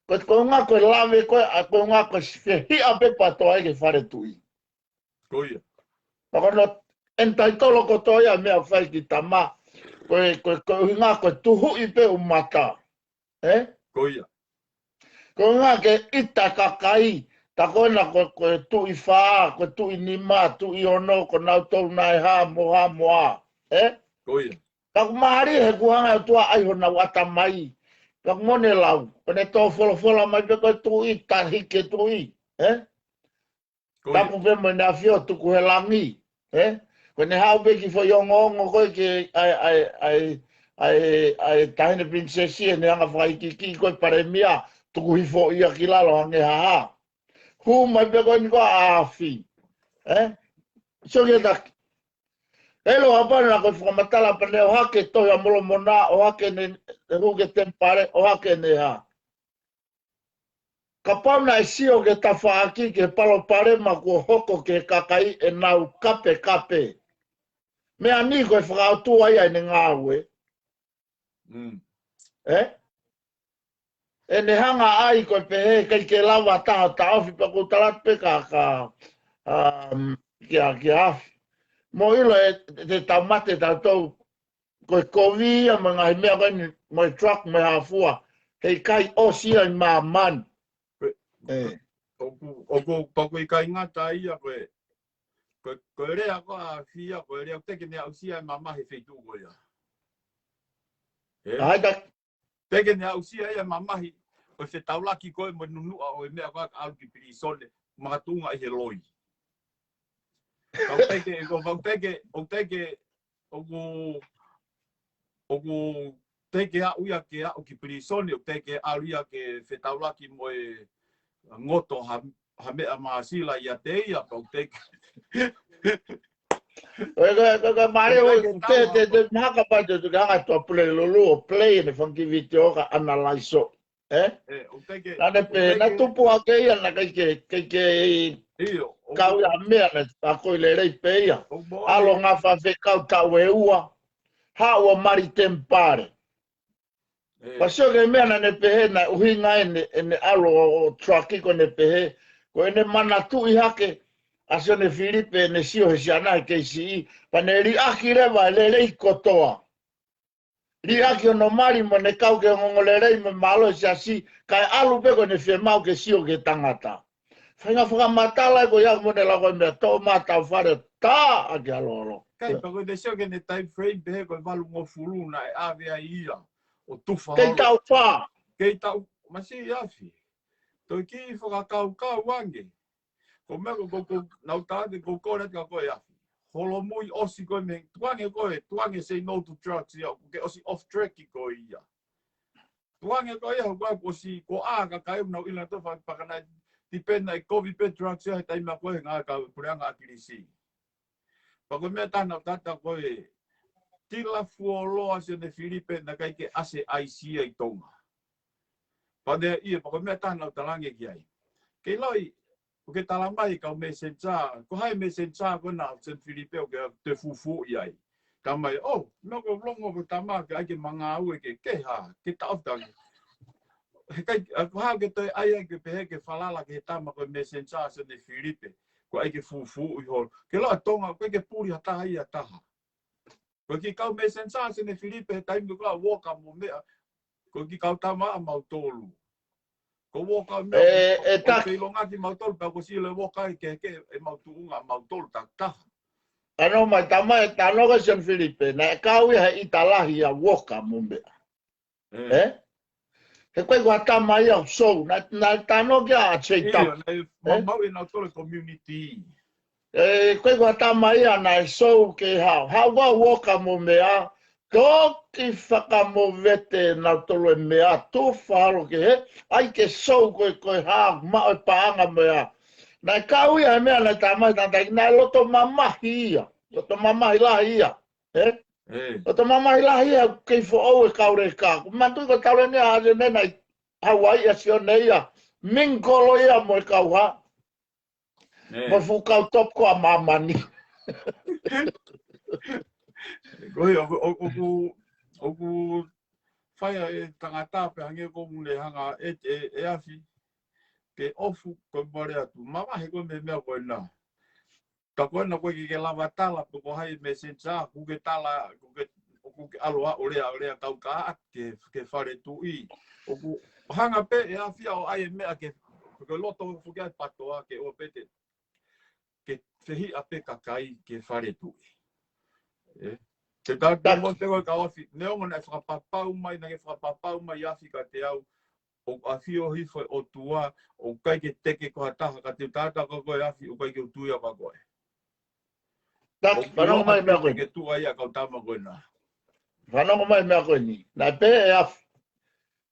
Ko e, ko e ʻuhinga ko e lave ko ē, ʻa ko e ʻuhinga ko e fehiʻa pē pea toʻo ai ki he fale tuʻi. Ko ia. Pea ko hono entitle kotoa ia meʻa fai ki tama. Ko e, ko e, ko e ʻuhinga ko e tuhuʻi pē ʻo mata. Ē? Ko ia. Ko e ʻuhinga ke ʻita kakai, tā ko ena ko, ko e tuʻi fā, ko e tuʻi nima, tuʻi ono, ko nautolu naʻe hā mo hā mo ā. Ē? Ko ia. Ka ʻoku mālie he kuo hanga ʻe he ʻOtua ʻai honau ʻatamai. Ka ʻoku mo ne lau, ko ʻene tō folofola mai pē ko e tuʻi, tahi ke tuʻi. Ē? Ko ia. Tapu pē mo ʻEne ʻAfio tuku he langi, ē? Ko ʻene haʻu pē ki he foʻi ongoongo ko ē ke ʻai, ʻai, ʻai, ʻai, ʻai Taʻahine Pilinisesi ʻene anga fakaikiiki ko e palēmia, tuku hifo ia ki lalo hangē ha hā. Hū mai pē ko eni ko ā ʻa Afi, ē? Sio ki he taki. ʻE ʻilo hapa na ko e fakamatala pea ne ʻohake Tohi ʻa Molomona, ʻohake ʻene hū ki he temipale, ʻohake ʻene hā. Kapau naʻe sio ki he tafaʻaki ki he palopalema kuo hoko ki he kakai ʻenau kapekape. Meʻa ni ko e fakaʻotua ia ʻene ngāue. Mm. Ē? ʻEne hanga ʻai ko e pehē ʻikai ke lava taha taʻofi pea ʻoku ou tala atu pē ka, ka, um, kia, kia Afi. Mo ʻilo ʻe, te tau mate tautolu ko e kovi ia mo e ngaahi meʻa ko eni mo e drug mo e hā fua. Heʻikai ʻosi ia ʻi māmani. Ko e, ē, ʻoku, ʻoku, ʻoku ʻikai ngata ia ko e, ko e, ko e lea ko ē ʻa Afi ia, ko e lea teʻeki ke ne aʻusia e mamahi feituʻu ko ia. Ē? ʻAi ta- Teʻeki ke ne aʻusia ia e mamahi, ko e fetaulaki ko ē mo e nunuʻa ʻo e meʻa ko ē ka ʻalu ki pilīsone, makatuʻunga ʻi he loi. Kau teʻeki, ko, kau teʻeki, ʻoku teʻeki, ʻoku, ʻoku teʻeki aʻu ia ke aʻu ki pilīsone, ʻoku teʻeki aʻu ia ke fetaulaki mo e ngoto ha, ha meʻa māsila ʻiate ia, kau teʻeki. Ko e, ko e, ko e, ko e mālie ʻo te, te, te, mahaka pā te, te, ke hanga ʻe Tuʻapulelulu ʻo play ʻene fanga kiʻi vitiō ka analyze ʻo. Ē? Ē, ʻoku teʻeki, naʻa ne ʻoku pē, naʻe teʻeki tupu hake ia naʻe ʻikai ke, ʻikai ke ʻio, ʻoku kau ia meʻa naʻe ako ʻi lelei pē ia. ʻOku mo ʻAlo e ngā faifekau taʻu ʻe ua. Haʻu ʻo mali temipale. Ē. Pea sio ki he meʻa naʻa ne pehē naʻe ʻuhinga ʻene, ʻene ʻalu ʻo, ʻo truck ko ʻene pehē. Ko ʻene manatuʻi hake ʻa Sione Filipe ʻene sio he siana he K C E. Pea ne liʻaki leva e lelei kotoa. Liʻaki hono mali mo ʻene kau ki he ongoongolelei mo e mālohi ʻo e siasi, kae ʻalu pē ko ʻene fiemaʻu ke sio ki he tangata. Faʻahinga fakamatala ko ia mo ʻene lau ko e meʻa toʻo mai tau fale tā ʻaki ʻa lolo. Kai, pea ko e te sio ki heʻene time frame pehē ko e valungofulu naʻe ʻave ai ia ʻo tufa holo. Kei taʻu fā. Kei taʻu, masiʻi Afi. Toe kiʻi fakakaukau ange. Ko e meʻa ko, ko, ko, nau tā te ko, ko le ka ko e Afi. Holomui ʻosi ko e meʻa, tuange ko e, tuange say no to drugs ia, ke ʻosi off track ko ia. Tuange ko ia, ko e ʻosi, ko ā kakai ʻoku nau ʻilo nautolu fakapakana, tipena e kovi pē drugs ia, he taimi ko ē ngā ka puleʻanga ʻAkilisi. Pea ko e meʻa taha naʻa ku tala atu ko e, tila fuoloa Sione Filipe naʻe ʻikai ke ʻasi e ʻaisi ia ʻi Tonga. Pea ne ia, pea ko e meʻa taha naʻa ku talaange ki ai. Kei loi, ʻoku ke tala mai kau messenger, ko hai messenger ko ena ʻa Sione Filipe ʻoku ke te fufuuʻi ai. Tala mai, oh, meʻa ko e longo ko e tama ke ʻai ke mangāue ke, ke hā, ke taʻofi tangi. He kai, ʻa, ko e hā ke toe ʻai ai ke pehē ke falala ki he tama ko e messenger Sione Filipe, ko e ʻai ke fufuuʻi holo. Ke loa Tonga, ko e ke puli ha taha ia taha. Ko e kiʻi kau messenger Sione Filipe he taimi ko ē ʻa Walker mo meʻa, ko e kiʻi kau tama ʻa mautolu. Ko Walker meʻa, ʻe, ʻe ʻo taki. Feilongaki mautolu, pea ko Sile Walker ke, ke, ʻe mau tuʻunga mautolu ta taha. Ano mai, tama e tano ka Sione Filipe, naʻe kau ia he ʻita lahi ʻa Walker mo meʻa. Ē? Ē? He ko e ko e tama ia ʻoku sou, naʻe, naʻe tano kia ʻa Jay Io, Tuck. Naʻe ē? Mau ʻe nautolu community. Ē, ko e ko e tama ia naʻe sou ke hao. Hao ua Walker mo meʻa, toki fakamovete nautolu e meʻa, tufa holo ke he, ʻai ke sou ko e, ko e hao, maʻu e paʻanga meʻa. Naʻe kau ia he meʻa naʻe tama e tangata, naʻe loto mamahi ia, loto mamahi lahi ia. Ē? Ē. Loto mamahi lahi ia, kei foʻou e kau leka. Ko e manatuʻi ko e tauleni ʻa Sione naʻe Hawaiʻi ʻa Sione ia. Mingkolo ia mo e kau hā. Ē. Mo e fuʻu kau top ko ē ʻa māmani. Ko ia, ʻoku, ʻoku, ʻoku, ʻoku fai ʻe he tangata pē hangē ko ʻene hanga ʻe, ʻe, ʻe Afi ke ʻofu ko e mole atu. Mamahi ko e meʻa ko ena. Ka ko ena ko e ke, ke lava tala pe ko hai messenger, ʻoku ke tala, ʻoku ke, ʻoku ke ʻalu ʻo lea, lea kau ka ke, ke fale tuʻi. ʻOku hanga pē ʻe Afi ʻo ʻai e meʻa ke, ke loto foki ai patoa ke ʻoua pē te ke fehiʻa pē kakai ke fale tuʻi. ʻE? Te tau te mo te ko ka Afi, neongo naʻe fakapapau mai, naʻe fakapapau mai Afi ka te au, ʻo Afi ʻo hifo e ʻOtua, ʻoku ʻikai ke teke ko ha taha, ka te tata ko koe Afi, ʻoku ʻikai ke u tui ʻa ko koe. Taki, fanongo mai meʻa ko eni. Ke tuʻa ia kau tama ko ena. Fanongo mai meʻa ko eni. Naʻe pē ʻe Afi.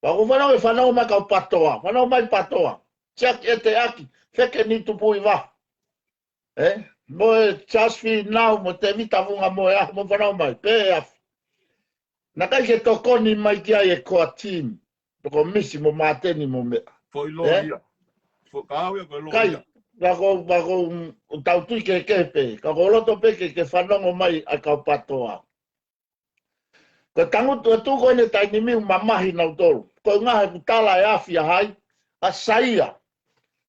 Pea ko fanongo, fanongo mai kau patoa. Fanongo mai patoa. Tiaki ʻe te aki. Feke ni tupu i va. ʻE? Mo e Charles Finau, mo Tevita Vunga mo e, ah, mo fanongo mai. Pē ʻe Afi. Naʻe ʻikai ke tokoni mai ki ai e core team. Toko Misi mo Māteni mo meʻa. Foʻi loa ia. Fo-, ka au ia ko e loa ia. Ka ko, ka ko, mm, ʻo tau tui ke, ke pē. Ka ko loto pē ke, ke fanongo mai ʻa kau patoa. Ko e tangutu atu ko ʻene taimi ʻoku mamahi nautolu. Ko e ngaahi ʻoku tala ʻe Afi ʻa hai, ʻa Saia.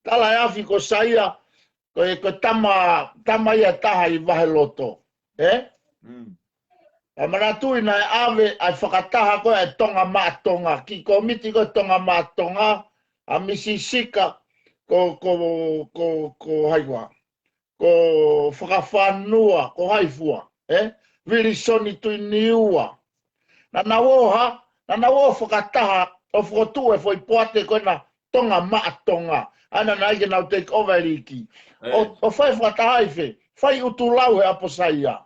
Tala ʻe Afi ko Saia, ko e, ko e tama, tama ia taha ʻi Vaheloto. ʻE? Mm. ʻA manatuʻi naʻe ʻave ʻa e fakataha ko ē ʻa e Tonga Maʻa Tonga. Ki komiti ko e Tonga Maʻa Tonga, ʻa Misi Sika, ko, ko, ko, ko hai koā. Ko Fakafanua, ko hai fua, ʻe? Vilisoni Tuiniua. Naʻa nau ō ha, naʻa nau ō fakataha, ʻo fokotuʻu e foʻi poate ko ena Tonga Maʻa Tonga. ʻA ia naʻe ʻikai ke nau take over e liiki. ʻO, ʻo fai fakataha ʻi fē, fai ʻUtulau he ʻapo Saia.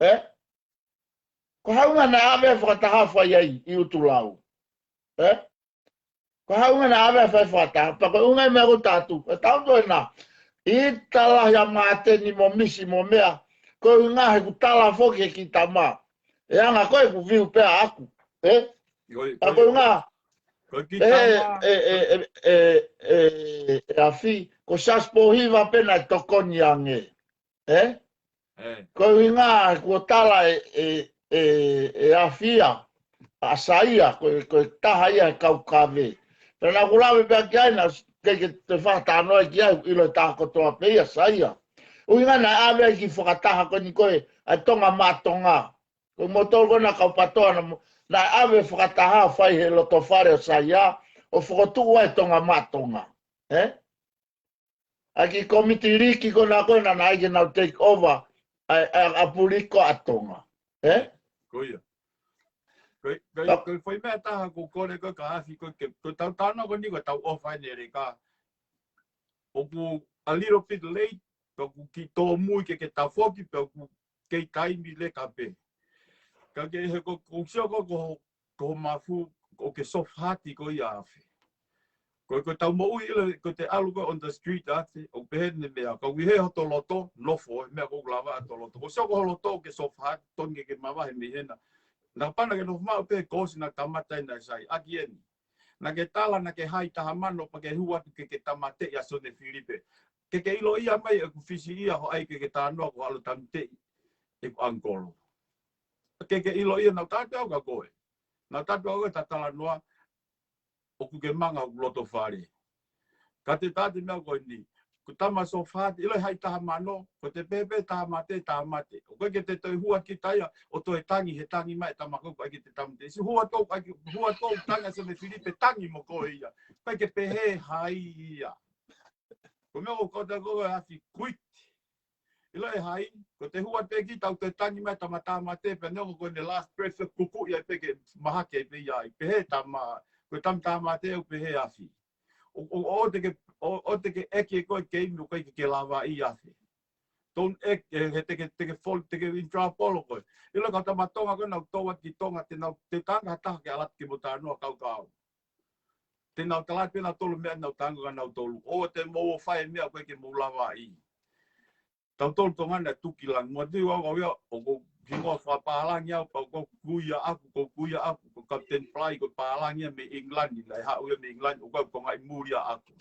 ʻE? Ko e hā e ʻuhinga naʻe ʻave fakataha fai ai ʻi ʻUtulau. ʻE? Ko e hā e ʻuhinga naʻe ʻave fai fakataha. Pea ko e ʻuhinga e meʻa ko tatu. E tau toe na. ʻI tala ia Māteni mo Misi mo meʻa. Ko e ʻuhinga he ʻoku tala foki he kiʻi tama. ʻE anga ko ē ʻeku view pē ʻaʻaku. ʻE? Ko e, ko e ʻuhinga. Ko e kiʻi tama. ʻE, ʻe, ʻe, ʻe, ʻe, ʻe Afi. Ko Saspo Hiva pē naʻe tokoni ange. ʻE? ʻE. Ko e ʻuhinga kuo tala ʻe, ʻe, ʻe, ʻe Afi ia, ʻa Saia, ko e, ko e taha ia he kau kave. Pea naʻa ku lave pē ki ai naʻe ʻikai ke te fakatalanoa ki ai, ʻilo ʻe taha kotoa pē ia Saia. ʻUhinga naʻe ʻave ai ki fakataha ko eni ko e, ʻa e Tonga Maʻa Tonga. Ko moutolu ko ena kau patoa naʻa mo, naʻe ʻave fakataha fai he loto fale ʻo Saia, ʻo fokotuʻu ai Tonga Maʻa Tonga. ʻE? ʻA e kiʻi komiti liiki ko ena ko ena naʻe ʻikai ke nau take over ʻa, ʻa, ʻa Puliko ʻa Tonga. ʻE? Ko ia. Ko, ko, ko e foʻi meʻa taha ko e kole ko e ka Afi ko e ke, ko e tau tana ko eni ko e tau ʻofa ʻene leka. ʻOku a little bit late, pea ʻoku kiʻi tōmui ke ke tafoki, pea ʻoku kei taimi leka pē. Ka ke he ko, ko sio ko, ko, ko mafu, ʻoku ke soft heart ko ia Afi. Ko, ko e tau moʻui ʻilo, ko e te ʻalu ko on the street Afi, ʻoku pehē ni meʻa, ka ʻoku ʻi he hoto loto, nofo, meʻa ʻoku lava ʻa hoto loto. Ko sio ko ho loto, ʻoku ke soft heart, tonu ke ke mavahe mei hena. Naʻa pana ke nofo maʻu pē, ko ʻosi naʻa kamata ʻi naʻe sai, ʻaki eni. Naʻa ke tala, naʻa ke hai taha mano, pea ke hū atu ke ke tāmateʻi ʻa Sione Filipe. Ke ke ʻilo ia mai, ʻeku fisi ia, ho ʻai ke ke tānoa, ko ʻalu tāmateʻi ʻeku ʻangikolo. Ke ke ʻilo ia naʻa ku tātau ka koe. Naʻa ku tātau ka koe ta talanoa ʻoku ke manga ʻoku loto fale. Ka te tate meʻa ko eni. Ko tama soft heart, ʻilo hai taha mano, ko te pepe taha mate, taha mate. ʻOku ʻikai ke te toe hua ki taia, ʻo toe tangi, he tangi mai tama ko, ʻoku ʻikai ke te tāmateʻi. Si hua tō, ʻikai ke hua tō, tangi ʻa Sione Filipe, tangi mo koe ia. ʻIkai ke pehē hai ia. Ko meʻa ko kota ko e Afi quit. ʻIlo ʻe hai, ko te hua te ki tau te tangi mai tama tāmate, pea neongo ko ʻene last breath, kuku ia pē ke mahaki ai pē ia ai. Pehē tama, ko tama tāmate ʻoku pehē Afi. ʻO, ʻo, ʻo te ke, ʻo, ʻo te ke ʻeke ko e keimi ʻoku ʻikai ke ke lava ʻi Afi. Don't act, he, he te ke, te ke fall, te ke in trouble koe. ʻIlo ka tama Tonga ko ena ʻoku tau atu ki Tonga, te nau, te tanga taha ke ʻalu atu ke mo tānoa kau kau. Te nau tala pē nautolu meʻa naʻa tau tango ka nautolu. ʻO te mou ō fai meʻa ʻoku ʻikai ke mou lava ʻi. Tautolu Tonga naʻe tuki langi. Mo te ua ua ia, ʻoku ou hingoa fakapālangi au, pea ʻoku ou kui ʻaʻaku, ʻoku ou kui ʻaʻaku, ko Captain Fly, ko e pālangi ia mei England, naʻe haʻu ia mei England, ʻoku ou konga ʻi muli ʻaʻaku.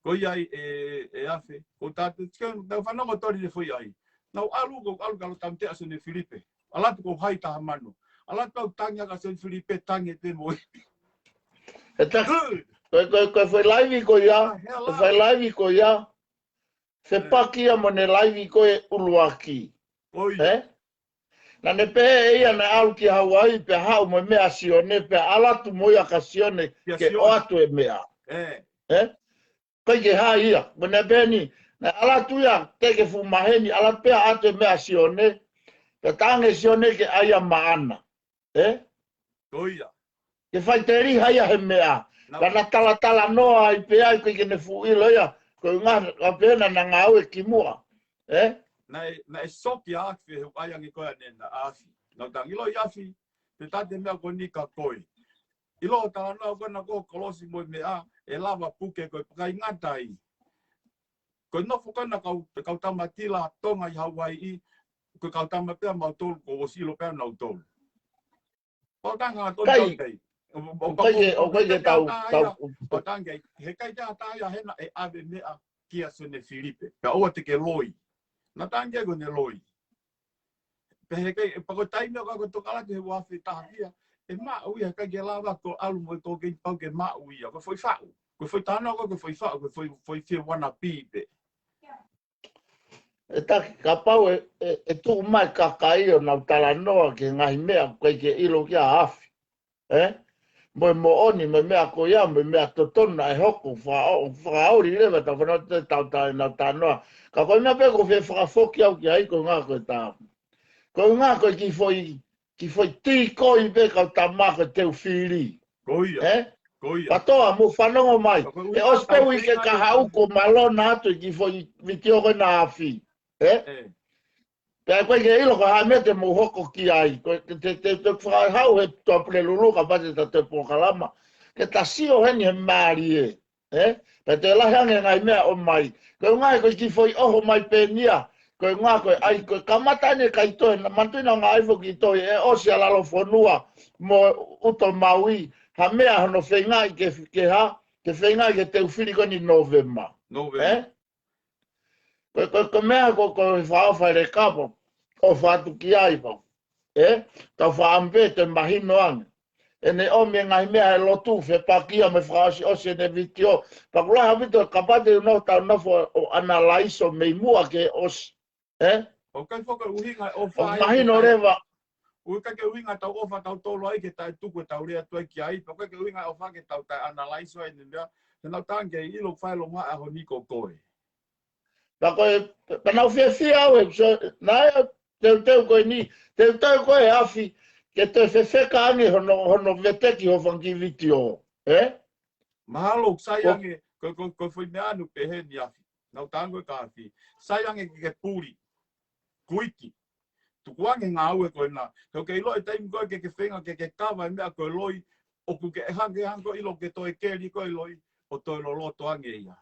Ko ia ai ʻe, ʻe Afi, ko tātou, tika, naʻa fanongo toli ne foʻi ai. Nau ʻalu ko ʻalu ka lo tamtea Sione Filipe. ʻAlu atu ko hai taha mano. ʻAlu atu au tangi ʻa Sione Filipe tangi te mo. E taki, ko e, ko e, ko e foʻi laivi ko ia, Hea ko e foʻi laivi ko ia, fepaki ia mo ne laivi ko e ʻuluaki. Ko ia. Eh? Na ne pehē ia na ʻalu ki Hawaii pea haʻu mo e meʻa Sione pea ʻalu atu mo ia ka Sione Kia ke Sione. ʻoatu e meʻa. Eh, Eh? Ko e ke hai ia, mo ne pehē ni, na ʻalu atu ia, te ke fuʻu maheni, ʻalu atu pea ʻoatu e meʻa Sione, pea tangi Sione ke ʻai ia maʻana. Eh? ko ia. Ke fai teli hai ia he meʻa. Na, Ka na talatalanoa ai pē ai ko e ke ne fuʻu ʻilo ia, ko e ngā, ka pehē na na ngāue ki muʻa. Eh? na e, na e soki a afi he uai ange ko ia ne na afi. Nau tangi lo i afi, te tate meʻa ko ni ka koe. ʻIlo o talanoa ko na ko kolosi mo e meʻa, e lava puke ko e pakai ngata ai. Ko e nofo ko na kau, kau tamatila Tonga ʻi Hawaii, ko e kau tama pea mau tolu, ko ʻosi ʻilo pea nau tolu. Pau tanga to Kai. Tau kai. O, o, ʻO kai ke, ʻo kai ke tau, tau, Pau tanga kai. He kai te ata ia hena e ʻave meʻa kia Sione Filipe. Pea ʻoua te ke loi. Na tangi ko ne loi. Pe he kai, e pako taimi o ka ko tokalatu he ua fe taha ia. E maʻu ia kai ke lava ko ʻalu mo e ko ke pau ke maʻu ia. Ko foʻi faʻu. Ko foʻi tano ko, ko foʻi faʻu, ko foʻi, foʻi fie wana pi pe. E taki kapau e, e, e tuʻu mai kakai ʻo nau talanoa ke ngahi meʻa ko e ke ʻilo ki a afi. Eh? Mo e moʻoni, mo e meʻa ko ia, mo e meʻa totonu na e hoko, fakaʻo-, fakaʻoli leva tau fanau te tau tae nau tanoa. Ka ko e meʻa pē ko fie fakafoki au ki ai ko e ngā ko e tā. Ko e ngā ko e ki foʻi, ki foʻi tī ko i pē kau tama ko e teu fili. Ko ia. Eh? Ko ia. Patoa, mo fanongo mai. Ko e ui E ʻosi pē ui ke ka haʻu ko malona atu ki foʻi vitiō ko e na afi. Eh? Eh. Pea ko e ke ʻilo ko ha meʻa te mou hoko ki ai. Ko e te, te, te fakahau he tua pule lulu ka pate ta te polokalama. Ke ta sio heni he mālie. Eh? Pea te lahi ange ngai meʻa ʻo mai. Ko e ngai ko e ki foʻi ʻoho mai pē nia. Ko e ngā ko e ai ko e kamata ne kai toe. Na mantuina ngā ai foki toe. E ʻosi a lalo fonua. Mo uto maui. Ha meʻa hono feingaʻi ke, ke ha. Ke feingaʻi ke teu fili ko ni Novema. Novema. Eh? Ko, ko, ko meʻa ko, ko e faʻofa le kapo, ʻo fatu ki ai pau. Eh? Tau faʻampe te mahino ange. E ne ʻomi e ngai meʻa he lotu, fepakia mo e fakaʻosiʻosi e ne vitiō. Pakulaha vitiō kapate uno tau nofo ʻo analaiso mei muʻa ke ʻosi. Eh? ʻO kai foka uhinga ʻo fai. Mahino leva. ʻUi ka ke uhinga tau ʻofa tau tolo ai ke tae tuku e tau lea tuai ki ai. Pea ka ke uhinga ʻofa ke tau tae analaiso ai ne mea. Te nau tangi ʻilo fai longa a ho ni ko koe. Pea ko e, pea nau fiafia au e, so, na e, teuteu ko e ni, teuteu ko e afi, ke te fefeka ange hono, hono veteki ho fanga kiʻi vitiō. Eh? Mahalo, sai ange, ko, ko, ko fui mea anu pehē ni afi. Nau tango e ka afi. Sai ange ke ke puli. Kuiki. Tuku ange ngāue ko e na. He ʻoku ke ʻilo e taimi ko e ke ke fenga ke ke kava e meʻa ko e loi. ʻOku ke hake hake ʻilo ke toe keli ko e loi. ʻO toe loloto ange ia.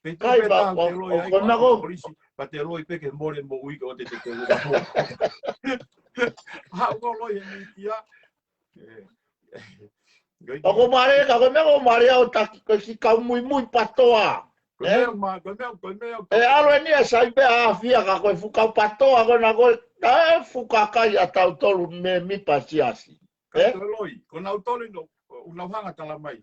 Pe tu Kai pe pa, taha o, ke loi o, ai ko ko na ko. Polisi. Pa te loi pe ke mole mo ui ko te te te loi. Haʻu ko loi he mitia. Eh. Ko e ʻOku mare, ka ko e meʻa ko mare au taki, ko e ki kau muimui patoa. Ko e Eh? meʻa ma, ko e meʻa, ko e meʻa. E alo e ni a sai pea a fia ka ko e fukau patoa ko na ko e, ka e fukakai a tau tolu me mi pasiasi. Ka Eh? Ko loi, ko nau tolu no, unau hanga tala mai.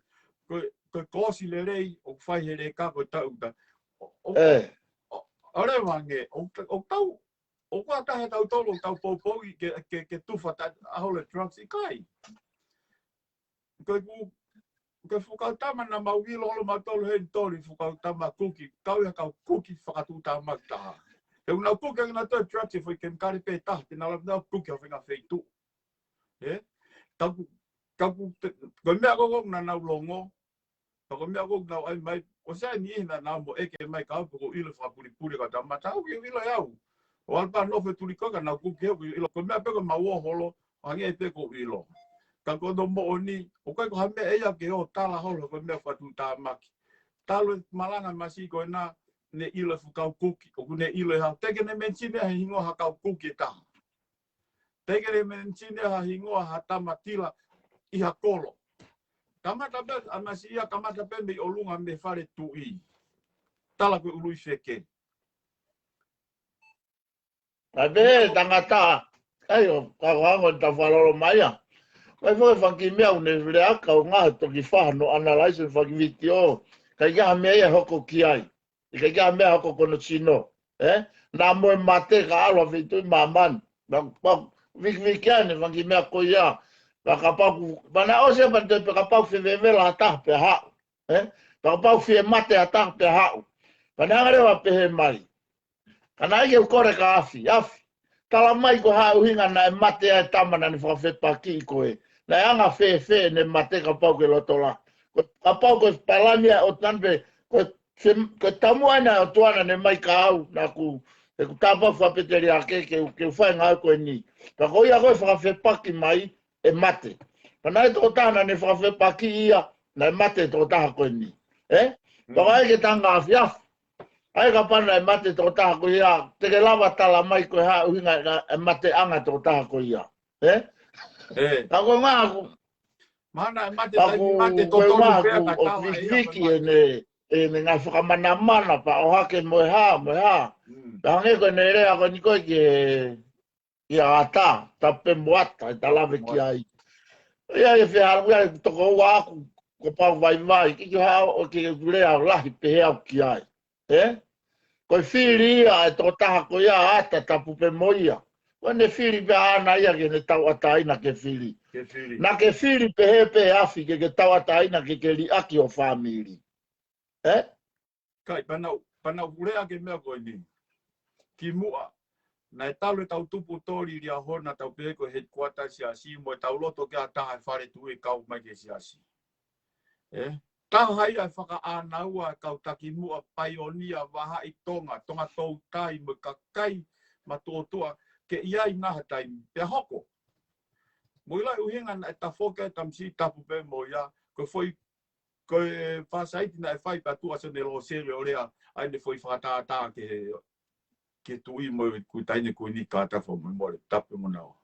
Ko, ko, ko si lelei, ʻo fai he leka ko tau ta. O, o, Eh. o, o le vange, o, o tau, ʻo kua tahe tau tolu, tau poupou i ke, ke, ke tufa ta, a hole drugs i kai. Ko e ku, ko e fukau tama na mau ilo holo mau tolu he tolu fukau tama kuki, kau ia kau kuki fakatu tama taha. He unau kuki ake na toe drugs e fai kemikale pe taha, te na la nau kuki a fenga feitu. Eh? Kaku, kaku, te, ko e meʻa ko ko na nau longo, ka ko e meʻa ko nau ai mai, ko sai ni na nau mo eke mai kau poko ilo fakapulipuli ka tama tau ki ilo e au. O alpa no fe tuli ko ka nau kuki au ilo ko e meʻa pe ko mau o holo, ange pe ko ilo. Ka ko no moʻoni, ʻo kai ko ha meʻa ia ke o tala holo ko e meʻa fatu tamaki. Talo e malanga masi ko e na, ne ilo e fukau kuki, ʻoku ne ilo e hau. Teke ne mention e hingoa ha kau kuki e taha. Teke ne mention e ha hingoa ha tamatila ʻi ha kolo. Kamata pe, a masi ia kamata pe mei ʻolunga me fale tuʻi. Tala ko e ului feke. Naʻe pehē tangata, ʻai ʻo, ka ko ango ta falolo mai ia. Mai fo e fanga kiʻi meʻa ʻoku ne lea ka ʻoku ngaahi toki faha no analyze e fanga kiʻi vitiō. Ka ʻi ha meʻa ia hoko ki ai. ʻIkai ke ha meʻa hoko ko hono sino. ʻE? Naʻa mo e mate ka ʻalu ʻa feituʻu ʻi māmani. Ma, ma, viki viki ane fanga kiʻi meʻa ko ia. Ka kapau ku, mana ʻosi e pante pe kapau fevevela ha taha pea haʻu. ʻE? Kapau fie mate ha taha pea haʻu. Mana hanga leva pehē mai. Ka naʻe ʻikai ke u kole ka afi, afi. Tala mai ko e hā e ʻuhinga naʻe mate ai e tama naʻa ne fakafepakiʻi koe. Naʻe anga fēfē ʻene mate kapau ko e loto lahi. Ko, kapau ko e palani ʻa e ʻOtua pe, ko e fe-, ko e taumuʻa ʻena ʻa e ʻOtua naʻa ne mai kia au, naʻa ku, he ʻoku ou tāpuaki fakapēteliake ke, ke, ke u fai e ngāue ko eni. Ka ko ia ko e fakafepaki mai, ʻe mate. Mana ʻi ai e tokotaha naʻa ne fakafepakiʻi ia, naʻe mate e tokotaha ko eni. ʻE? Mm. Pea ʻai ke tanga afiafi. ʻAi kapau naʻe mate e tokotaha ko ia, te ke lava tala mai ko e hā e ʻuhinga naʻe mateʻanga e tokotaha ko ia. ʻE? ʻE. Ka ko e ngaahi ʻoku, Mana e mate ka taimi ʻoku, mate ko e totonu ngaahi pea ʻoku, ka ʻoku tala e ia vikiviki mai. ʻEne, ʻene ngaahi fakamanamana, pea ʻohake mo e hā, mo e hā. Mm. Pea hangē ko ʻene lea ko eni ko e ke, ia ʻata, tapu pē mo ʻata, ʻe ta lave ki ai. Ia e fea, ia e toko ua ʻaku, ko pau vaivai, ke ke hao, ʻo ke ke lea lahi pehē au ki ai. ʻE? Ko e fili ia e tokotaha ko ia ʻata tapu pē mo ia. Ko ʻene fili pē ʻaʻana ia ke ne tauʻatāina ke fili. Ke fili. Naʻa ke fili pehē pē afi ke ke tauʻatāina ke ke liʻaki ho fāmili. ʻE? Kai, panau, panau hulea ke meʻa ko eni. Ki muʻa, naʻe talu e tau tupu toli Liahona tau pehē ko e headquarter siasi mo e tau loto ke ʻa taha e fale tuʻi kau mai ke siasi. ʻE? Taha ia e fakaʻānaua e kau taki muʻa paionia vahaʻi Tonga, Tonga toutai mo e kakai matuʻotuʻa ke ʻi ai naha taimi pea hoko. Mo ʻilo e ʻuhinga naʻe tafoki ai Tamasiʻi tapu pē mo ia, ko e foʻi, ko e fāsaiti naʻe fai pea tuʻu ʻa Sione Loseli ʻo lea, ʻai ʻene foʻi fakatātā ke he, ke tuʻi mo e kui taʻahine kuini ka tafa mo mole, tapu mo naua.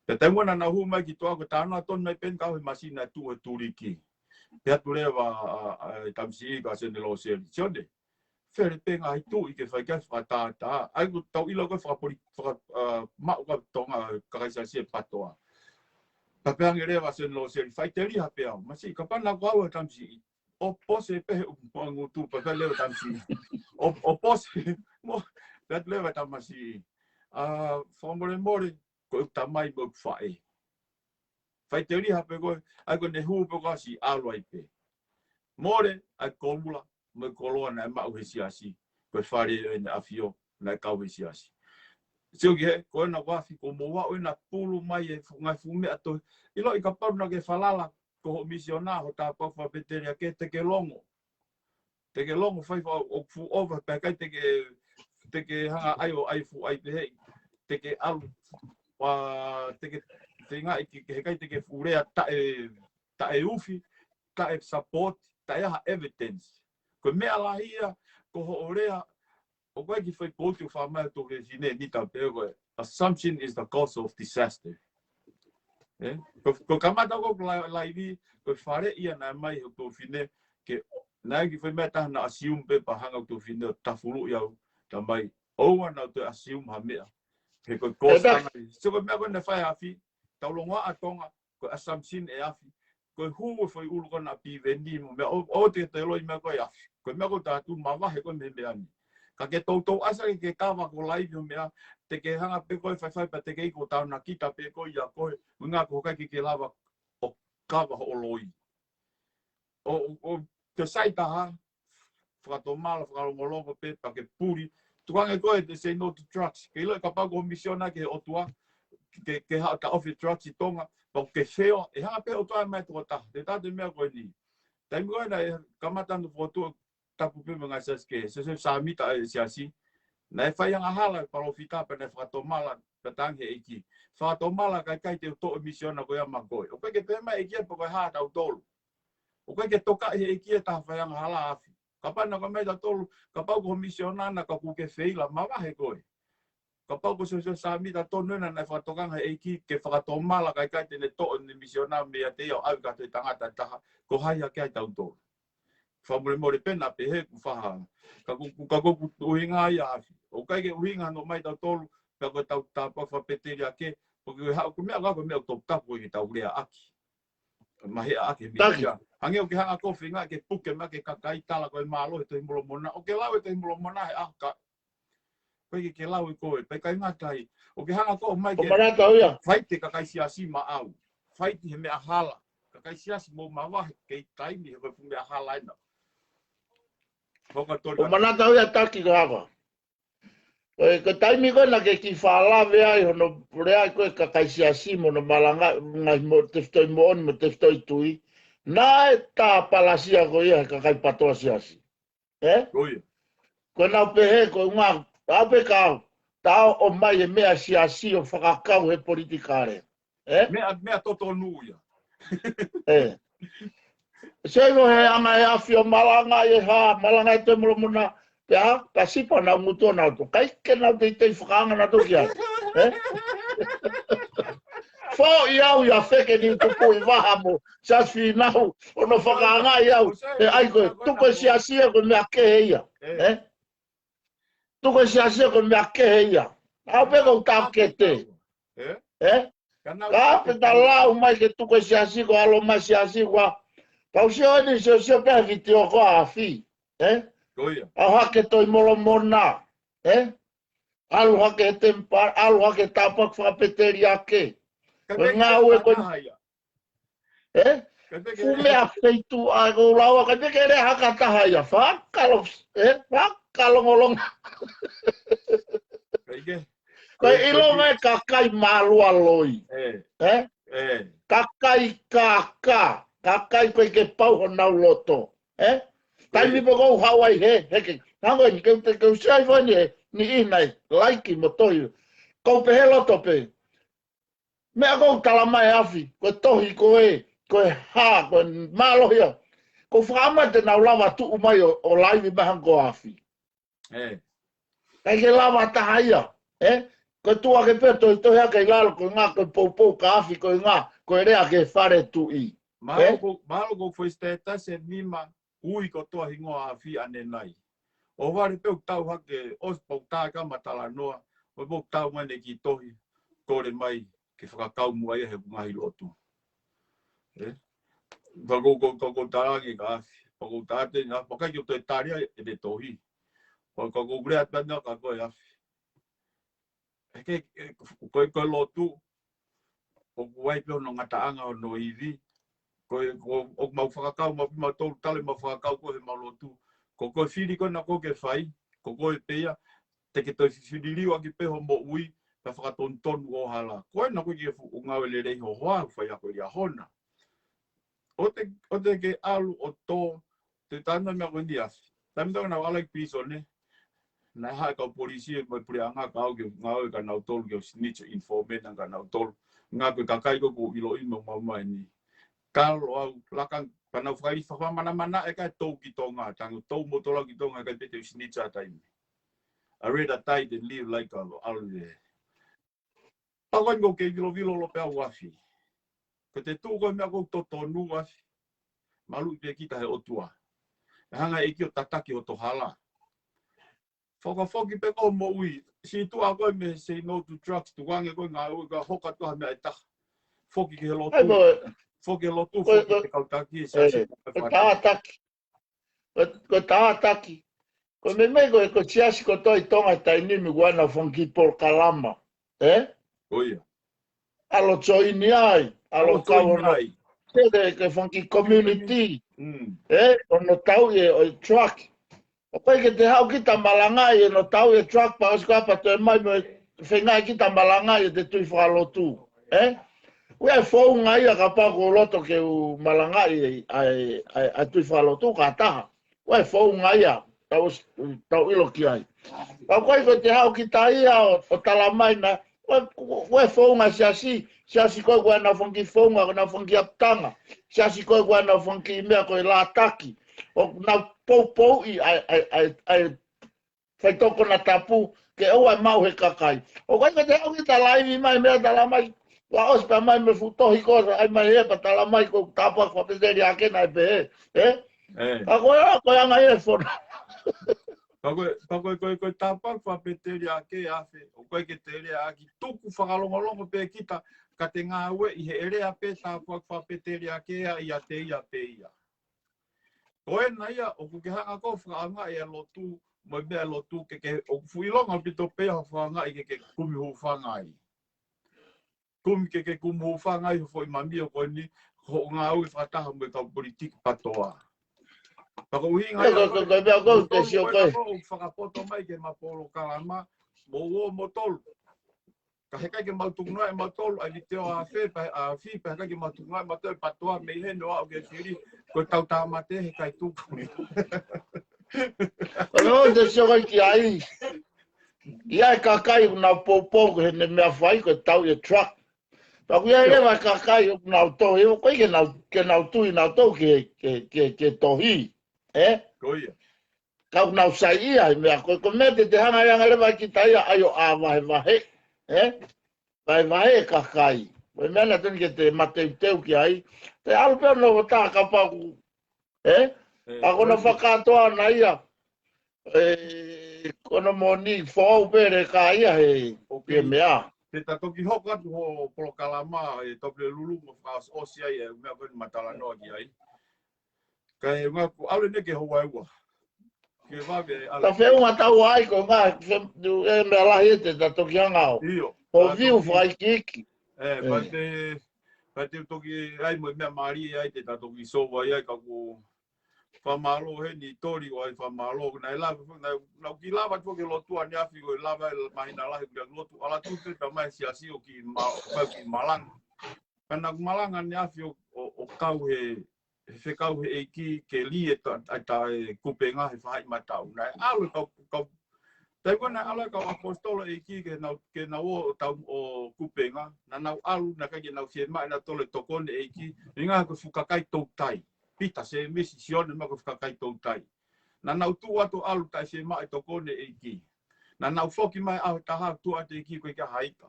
Pea taimi naʻa nau hū mai ki tuʻa ko e tānoa tonu mai pē eni kau he masina ʻe tuʻu he tuliki. Pea ʻatu leva ʻa, ʻa, ʻa Tamasiʻi kia Sione Loseli. Sione, fele pē ngaahi tuʻi ke fai ki ai fakatātā. ʻAi ko e tau ʻilo ko e fakapoli-, faka-, ʻa, maʻu ko e Tonga, kakai siasi e patoa. Pea pehē ange leva Sione Loseli, faʻiteliha pē au. Masiʻi, kapau naʻa ko au ʻa Tamasiʻi. ʻO pose pē he ʻupu ngutu pea pehē leva Tamasiʻi. ʻO, ʻo pose, mo, pea ʻatu leva Tamasiʻi. ʻA, fakamolemole, ko e tamai mo e faʻē. Faʻiteliha pē koe, ʻai ko ʻene hū pē ko ʻasi ʻalu ai pē. Mole, ʻai koloa, mo e koloa naʻe maʻu he siasi, ko e fale ʻo ʻene ʻafio, naʻe kau he siasi. Sio ki he, ko ena ʻoku afi ko mo ua ʻo ena pulu mai e fu-, ngaahi fuʻu meʻa toe. ʻIloʻi kapau naʻa ke falala, ko hoʻo misiona, ho tāpuaki fakapēteliake te ke longo. Te ke longo fai fa ʻo fuʻu ova, pea ʻikai te ke, te ke hanga ʻai ʻo ʻai fuʻu ʻai pehē, te ke ʻalu, ʻa, te ke, te ngaʻi ke, ke heʻikai te ke fuʻu lea taʻe, taʻe ufi, taʻe support, taʻe ʻi ai ha evidence. Ko e meʻa lahi ia, ko hoʻo lea, ʻoku ʻikai ke fai pōti ʻo fā mai ʻo tō ke fine ni tau pē ko e, assumption is the cause of disaster. ʻE? Ko, ko e kamata ko e la-, laivi, ko e fale ia naʻe mai he tō fine, ke, naʻe ʻikai ke fai meʻa taha naʻa assume pē pea hanga ʻo tō fine ʻo tafulu ia ʻo, ta mai, ʻoua naʻa toe assume ha meʻa. He ko e cause ʻe, tana. So ko e meʻa ko ena fai afi, tau longoaʻa Tonga, ko e assumption ʻe afi. Ko e hū e foʻi ʻulu ko ena pīveni mo meʻa ʻo, ʻo te te loi meʻa ko e afi. Ko e meʻa ko e tātu mavahe ko e meʻa meʻa ni. Ka ke toutou ʻasi ke ke kava ko laivi ʻo meʻa, te ke hanga pē ko e faifai pea te ke ʻi ko tauna kita pē ko ia ko e, mo e ngā ko hokai ke ke lava ʻo kava hoʻo loi. ʻO, ʻo, ʻo, te sai taha, fakatomala, fakalongolongo pē, pea ke puli. Tukuange ko e te say no to drugs. Ke ʻilo e kapau ko e misiona ke ʻOtua, ke, ke haʻu ta ofi drugs ʻi Tonga, pea ke feo, ʻe hanga pē ʻOtua mai tokotaha. Te tau te meʻa ko eni. Taimi ko ena ʻe kamata ʻo fokotuʻu tapu pē mo e ngaahi siasi ke, se, se sāmita e siasi. Naʻe fai angahala e palōfita pea naʻe fakatomala, pea tangi he ʻEiki. Fakatomala kae ʻikai te u toʻo e misiona ko ia maʻa koe. ʻOku ʻikai ke pehē mai ʻEiki ia pe ko e hā tautolu. ʻOku ʻikai ke tokaʻi he ʻEiki e taha fai angahala afi. Kapau naʻa ko mai tautolu, kapau ko e misiona naʻa ka ʻoku ke feila, mavahe koe. Kapau ko e se, se sāmita tonu ena naʻe fakatokanga he ʻEiki ke fakatomala kae ʻikai te ne toʻo ʻene misiona meiate ia ʻo ʻave ki ha toe tangata ʻe taha, ko hai hake ai tautolu. Fakamolemole pē naʻa pehē ʻeku faha. Ka ko, ka ko ʻeku ʻuhinga ia afi. ʻOku ʻikai ke ʻuhinga hano mai tautolu, pea ko ʻetau tāpuaki fakapēteliake, ʻoku ke haʻu ko e meʻa ko e meʻa ʻoku toputapu ko e ke tau leaʻaki. Maheʻaʻaki he Taki. Mītia. Hangē ʻoku ke hanga ko e feinga ke puke mai ke kakai tala ko e mālohi he Tohi Molomona. ʻOku ke lau e Tohi Molomona he ʻaho ka. Ko e ke ke lau e ko e, pea ʻikai ngata ai. ʻOku ke hanga ko e mai ʻO ke manatu au ia. Faite kakai siasi maʻau. Faite he meʻa hala. Kakai siasi mou mavahe kei taimi he ko e fuʻu meʻa hala ena. Hoka tolu ʻO manatu au ia Taki ko haka. Ko e, ko e taimi ko ē naʻa ke kiʻi fakalave ai hono lea ko e kakai siasi mo hono malanga, ngaahi mo tefitoʻi moʻoni mo tefitoʻi tui. Naʻe tā palasia ko ia he kakai patoa siasi. Ē? Ko ia. Ko e nau pehē, ko e ngā, au pē kau, tau ō mai e meʻa siasi ʻo fakakau he politikale. Ē? Meʻa, meʻa totonu ia. Ē. Sio ʻi he anga e afi ʻo malanga e hā, malanga e Tohi Molomona, pea, pea sipa nau ngutu ʻo nau tō. ʻIkai ke nau teitei fakaanga nau tō ki ai. Ē? Foʻi au ia feke ni tupu ʻi vaha mo, siasi fīnau, ʻo nau fakaanga ʻi au. Ē, ʻai ko e, tuku e siasi ia ko e meʻa kehe ia. Ē? Tuku e siasi ia ko e meʻa kehe ia. Au pē ko u tākete. Ē? Ē? Ka nau Ka tākete. Pe ta lau mai ke tuku e siasi ko ʻalu mai siasi ko a. Kau sio eni sio sio pē he vitiō ko a afi. Ē? Ko ia. ʻAlu hake Tohi Molomona. Ē? ʻAlu hake he temipale, ʻalu hake tāpuaki fakapēteliake. Ka Ko e peke ngāue ko taha ia. Ē? Ka peke Fuʻu meʻa feituʻu ʻa ko lau a, ka peke lea haka taha ia. Fakalo, ē? Fakalongolongo. Ka ike. Ko e Ko e ʻilonga e kakai mālualoi. Ē. Ē? Ē. Kakai kākā. Kakai ko e ke pau honau loto. Ē? Taimi Ē. Pē ko u haʻu ai he, he ke. Hango ni ke u te, ke u siai fo ni he, ni ʻi nai, laiki mo tohi. Ko u pehē loto pē. Meʻa ko u tala mai afi, ko e tohi ko e, ko e hā, ko e mālohi ia. Ko u fakaʻamu te nau lava tuʻu mai ʻo, ʻo laivi mai hangē ko afi. Ē. ʻIkai ke lava taha ia, ē? Ko e tuʻu hake pē tohi tohi hake ʻi lalo, ko e ngā, ko e poupou ka afi, ko e ngā, ko e lea ke fale tuʻi. Mālō Ē? Ko, mālō ko foʻi status ʻe nima, ui kotoa hingoa afi ʻanenai. ʻO vale pē ʻoku tau hake, ʻosi pau tā ka matalanoa, ʻo pau tau mai ne ki tohi, kole mai, ke fakakau muʻa ia he ngaahi lotu. Ē? Pea ko, ko, ko, ko talangi ka afi, pea ko tāte na, pea kai ki o toe tali ai, ʻe te tohi. Pea ko, ko lea tana ka ko e afi. He ke, e, ko e, ko e lotu, ʻoku ʻi ai pē hono ngataʻanga hono ivi, ko e, ko, ʻoku mau fakakau, mau, mau tolu tale mau fakakau ko e mau lotu. Ko, ko e fili ko ena ko ke fai, ko, ko e pea, te ke toe fifili liu ʻaki pē ho moʻui, pea fakatonutonu ʻo hala. Ko ena ko e ke fuʻu ngāue lelei ho hoa, fai ako i a hona. ʻO te, ʻo te ke ʻalu ʻo tō, te tana meʻa ko eni afi. Taimi tau nau ʻalu ki pilīsone, naʻe haʻu e kau polisi ʻe mai puleʻanga ka au ke ngāue ka nau tolu ke u snitch informant ka nau tolu. Ngā ko e kakai ko ʻoku ʻiloʻi mo mau mai ni. Kalo au, laka, ka nau fakaili fakamanamana ʻe kai tou ki Tonga, tango tou mo tola ki Tonga, kai pē te u snitch a taimi. I rather die than live like a, ʻalu e. Pau ai mo ke vilovilo lo pea uafi. Ko te tuʻu ko e meʻa ko totonu afi. Malu i pē kita he ʻOtua. E hanga e ʻEiki ʻo tataki ho tohala. Fakafoki pē ko moʻui. Si tuʻa ko e me say no to drugs. Tuku ange ko e ngāue ka hoka tuʻa meʻa ʻe taha. Foki ki he lotu. Ai mo. Foki he lotu, Ko e, foki ko e, ki he kau taki, e, siasi, ko e ko e tātaki. Ko, ko e tātaki. Ko e meimei ko e, ko e siasi kotoa ʻi Tonga he taimi ni ʻoku ʻi ai ʻenau fanga kiʻi polokalama. Ē? Ko ia. ʻAlu ʻo join ai, ʻalu ʻo kau join ai. Ke, ke, ke fanga kiʻi community. Mm. Ē? ʻO nau tauʻi e, ʻo e drug. ʻOku ʻikai ke te haʻu kita malangaʻi ʻo nau tauʻi e drug pea ʻosi ko ia pea toe mai mo e feingaʻi kita malangaʻi ʻe te tui fakalotu. Ē? ʻOku ʻi ai e founga ia kapau ʻoku ou loto ke u malangaʻi ʻa e, ʻa e, ʻa e, ʻa e tui fakalotu ka taha. ʻOku ʻi ai e founga ia, tau, tau ʻilo ki ai. Pea ʻoku ʻikai ko e te haʻu kita ia ʻo, ʻo tala mai na, ʻoku ʻi ai, ʻoku ʻi ai e founga siasi, siasi ko ē ʻoku ʻi ai ʻenau fanga kiʻi founga, ʻoku ʻi ai ʻenau fanga kiʻi ʻapitanga, siasi ko ē ʻoku ʻi ai ʻenau fanga kiʻi meʻa ko e lātaki, ʻoku nau poupouʻi ʻa e, ʻa e, ʻa e, ʻa e faitokona tapu, ke ʻoua ʻe maʻu he kakai. ʻOku ʻikai ko e te haʻu kita laivi mai, meʻa tala mai, ʻoua ʻosi pea mai mo e fuʻu tohi ko ē, ʻai mai ē, pea tala mai ko e tāpuaki fakapēteliake naʻe pehē, ē? Ē. Ka ko e, ko e anga ia e fono. Pea ko e, pea ko e, ko e, ko e tāpuaki fakapēteliake ʻa Afe, ʻoku ʻikai ke te lea ʻaki, tuku fakalongolongo pē kita, ka te ngāueʻi he ʻe lea pē tāpuaki fakapēteliake ia ʻiate ia pē ia. Ko ena ia, ʻoku ke hanga ʻo fakaʻaongaʻi e lotu, mo e meʻa lotu ke ke, ʻoku fuʻu ʻilonga ʻaupito pē ʻa e fakaʻaongaʻi ke ke kumi hūfanga ai. Kumi ke ke kumi hūfanga ai ho foʻi mamio ko eni, hoʻo ngāue fakataha mo e kau politiki PATOA. Pea ko e ʻuhinga ia, ko e, ko e, ko e meʻa ko e, te sio ko e. ʻOku fakapoto mai ke ma polokalama, mo uo mo tolu. Ka heʻikai ke mau tuku noa ʻe mautolu, ʻa e vitiō ʻa Afe, pea, ʻa Afi, pea heʻikai ke mau tuku noa ʻe mautolu e PATOA mei heni ʻo aʻu ki Fili, ko e tau tāmate heʻikai tuku. Ko e ʻo te sio ko e ki ai. ʻI ai e kakai ʻoku nau poupou ko e heni meʻa fai ko e tau e truck. Pea ʻoku ʻi ai leva e kakai ʻoku nau tohi, ʻoku ʻikai ke nau, ke nau tui nau tau ke, ke, ke, ke tohi. Ē? Ko ia. Ka ʻoku nau saiʻia he meʻa ko e, ko e meʻa te te hanga ʻe hanga leva kita ia ʻai ʻo ʻā vahevahe. Ē? Vahevahe e kakai. Ko e meʻa naʻa tonu ke te mateuteu ki ai. Te ʻalu pē ʻo noho tā kapau ʻoku. Ē? Ē, ʻa ko na fakatoa na ia. Ē, ko na moni foʻou pē le ka ia he, ʻoku ke meʻa. Te ta toki hoko atu ho polokalama e Topule Lulu mo fakaʻosi ai e meʻa ko eni ma talanoa ki ai. Ka e ngā ku ʻalu ʻene ke hoa e ua. Ke vave ai. Ta feʻunga tau ai ko ngā, fe-, tu e meʻa lahi e te ta toki hanga ʻo. ʻIo. Ho viu fai kiki. Ē, pea te, pea te toki ai mo e meʻa mālie ai te ta toki sova ai ka ko fakamālō heni Toli ʻo ai fakamālō. Naʻe lava, naʻe, naʻa ku lava atu ke lotu ʻaneafi ko e lava e mahina lahi ke lotu ʻalu atu pē ta mai siasi ʻo ki ma-, ʻo ki malanga. Ka naʻa ku malanga ʻaneafi ʻo, ʻo, ʻo kau he, he fekau he ʻEiki ke li e ta, ta, ta e kupenga he fahaʻi mataʻu. Naʻe ʻalu e kau, kau, taimi ko ē naʻe ʻalu e kau ʻaposetolo ʻEiki ke nau, ke nau ō ʻo tau ʻo kupenga. Naʻa nau ʻalu, naʻe ʻikai ke nau fiemaʻu ʻe nautolu e tokoni ʻEiki. ʻUhinga ko e fuʻu kakai toutai. Pita, Sēmisi, Sione, mo e fuʻu kakai toutai. Naʻa nau tuʻu atu ʻalu taʻe fiemaʻu e tokoni ʻEiki. Naʻa nau foki mai ʻaho ʻe taha tuʻu atu ʻEiki ko e ʻikai ha ika.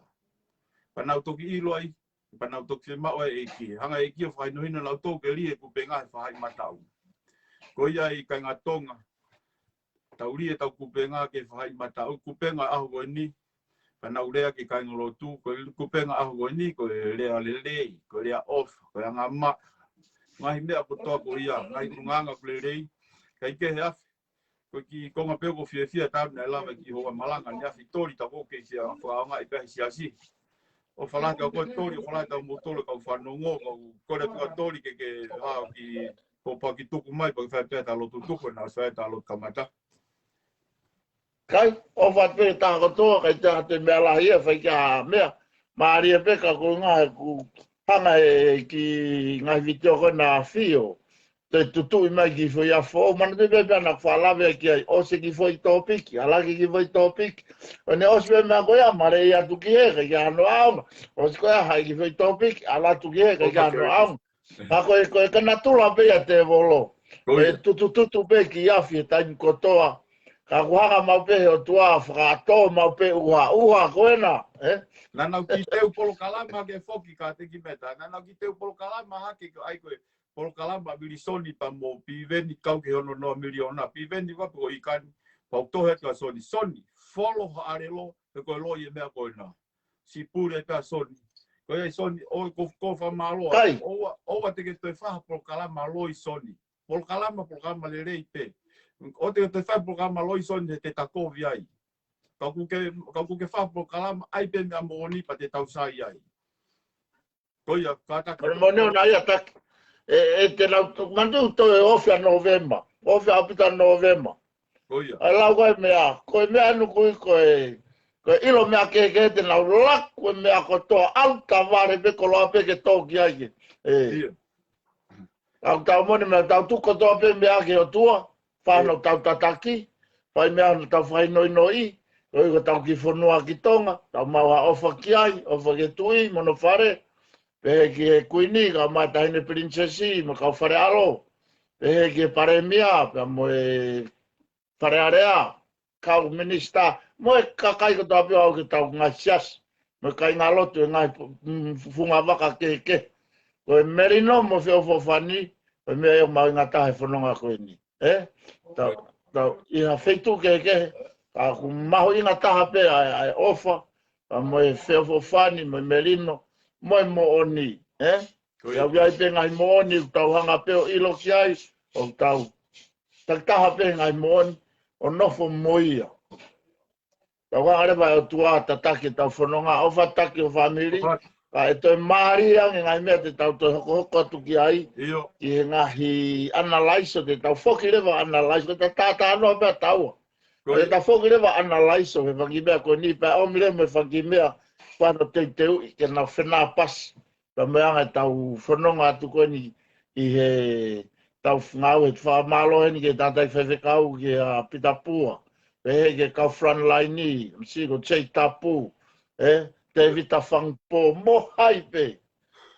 Pea nau toki ʻilo ai, pea nau toki fiemaʻu e ʻEiki. Hanga ʻEiki ʻo fakahinohino nautolu ke li e kupenga he fahaʻi mataʻu. Ko ia ai kāinga Tonga, tau li e tau kupenga ke fahaʻi mataʻu, kupenga ʻaho ko eni, pea nau lea ki he kāinga lotu, ko e kupenga ʻaho ko eni, ko e lea lelei, ko e lea ʻofa, ko e angamaʻa. Ngaahi meʻa kotoa ko ia, ngaahi ʻulungaanga ʻoku lelei, kae kehe Afi, ko e kiʻi konga pē ʻoku ou fiefia tau naʻe lava ki hoʻo malanga ʻaneafi Toli ta ko ke sia fakaʻaongaʻi pē he siasi. ʻOfa lahi kia koe Toli, ʻofa lahi kia moutolu kau fanongo, kau kole atu kia Toli ke ke hao ki pōpaki tuku mai, pea ke fai pē ʻeta lotu tuku, naʻa fai ʻeta lotu kamata. Kai, ʻofa pē taha kotoa, kai taha te meʻa lahi e fai kia meʻa. Mālie pē ka ko e ngaahi ku hanga e ki ngaahi vitiō ko na fio. Te tutuʻi mai ki foʻi afo, ʻo manatu pē pea naʻa ku fakalave ki ai, ʻosi ki foʻi tōpiki, ʻalu ki ki foʻi tōpiki. ʻO ne ʻosi pē meʻa ko ia, male ia atu ki he, kai kia hano aonga. ʻOsi ko ia, haʻi ki foʻi tōpiki, ʻalu atu ki he, kai kia hano aonga. Ka ko e, ko e ka natula pē ia tēvolo. Ko e tutututu pē ki afi he taimi kotoa. Ka ku hanga mau pē he ʻOtua, fakatō mau pē uha, uha ko ena, ē? Naʻa nau ki teu polokalama ke foki ka te ki meta. Naʻa nau ki teu polokalama hake ko ai ko e polokalama Vilisoni pea mo Piveni kau ki hono noa miliona. Piveni ua pe ko ikani, pau tohe atu a Soni. Soni, folo ha ʻalelo, he ko e loi e meʻa ko ena. Sipuli e pea Soni. Ko ia Soni, ʻo ko, ko fakamālō. Kai. ʻOua, ʻoua te ke toe fai ha polokalama loi Soni. Polokalama, polokalama lelei pē. ʻOua te ke toe fai ha polokalama loi Soni he te ta kovi ai. Ka ʻoku ke, ka ʻoku ke fai ha polokalama ʻai pē meʻa moʻoni pea te tau sai ai. Ko ia, kātaki. Ko e moʻoni ʻona ia taki. E, e te nau, manatu toe ofi ʻa Nōvema. Ofi ʻaupito ʻa Nōvema. Ko ia. ʻAi lau ko e meʻa, ko e meʻa ʻanenai ko e, ko e ʻilo meʻa kehekehe te nau laku ko e meʻa kotoa ʻalu ka vale pē koloa pē ke tō ki ai ke. Ē. Ia. ʻOku tau moʻoni meʻa tau tuku kotoa pē meʻa ki he ʻOtua, fai hano tau tataki, fai meʻa hano tau fai noʻinoʻi, ʻo ʻikai ko tau kiʻi fonua ki Tonga, tau maʻu ha ʻofa ki ai, ʻofa ki he tuʻi, mo hono fale, pehē ki he Kuini, kae ʻumaʻā e Taʻahine Pilinisesi, mo e kau Fale ʻAlo, pehē ki he Palēmia, pea mo e Fale Alea, kau minisitā, mo e kakai kotoa pē ʻoku tau ngaahi siasi, mo e kāinga lotu e ngaahi fu-, mm, funga vaka kehekehe. Ko e melino mo e feʻofoʻofani, ko e meʻa ia ʻoku mahuʻinga taha he fononga ko eni. Ē? Tau. tau, ʻi ha feituʻu kehekehe, ka ʻoku mahuʻinga taha pē ʻa e, ʻa e ʻofa, ka mo e feʻofoʻofani, mo e melino, mo e moʻoni, ē? Ko ia. Tau ʻi ai pē ngaahi moʻoni, ʻoku tau hanga pē ʻo ʻilo ki ai, ʻoku tau takitaha pē ngaahi moʻoni, ʻo nofo mo ia. Tau hanga leva ʻe ʻOtua tataki ʻetau fononga, ʻofa taki ho fāmili, ʻofa. Ka ʻe toe mālie ange ngaahi meʻa te tau toe hokohoko atu ki ai, ʻio, ʻi he ngaahi analaiso te tau foki leva analaiso, te tau tātānoa pea taua. Ko ia. Te tau foki leva analaiso he fanga kiʻi meʻa ko eni pea ʻomi leva mo e fanga kiʻi meʻa, kuo nau teuteuʻi ke nau fenāpasi. Pea mo e anga ʻetau fononga atu ko eni ʻi he tau ngāue he fakamālō heni ki he tangataʻeiki faifekau ki he ʻa Pita Pua. Pehē ki he kau frontline, misi ko Jay Tapu, ē, Tevita Fangpo, mo hai pē,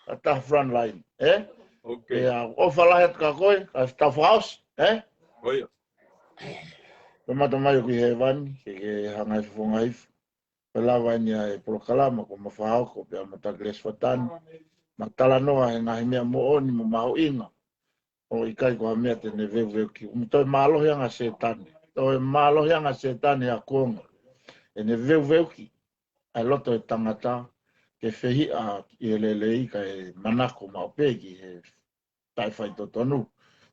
ʻa e taha frontline, ē? Ok. Pea ʻofa lahi atu kia koe, ka tau fakaʻosi, ē? Ko ia. Pea mata mai ʻoku ʻi hēvani, ke, ke hanga ʻe he fofonga hifo. Pea lava eni ʻa e polokalama ko Mafahoko pea mo Takilesi Fatani. Mo talanoa he ngaahi meʻa moʻoni mo mahuʻinga. ʻOku ʻikai ko ha meʻa te ne veuveuki. ʻOku toe mālohi ange ʻa Sētane. Toe mālohi ange ʻa Sētane ʻa e kuonga. ʻEne veuveuki ʻa e loto ʻo e tangata ke fehiʻa ʻi he lelei kae manako maʻu pē ki he taʻefaitotonu.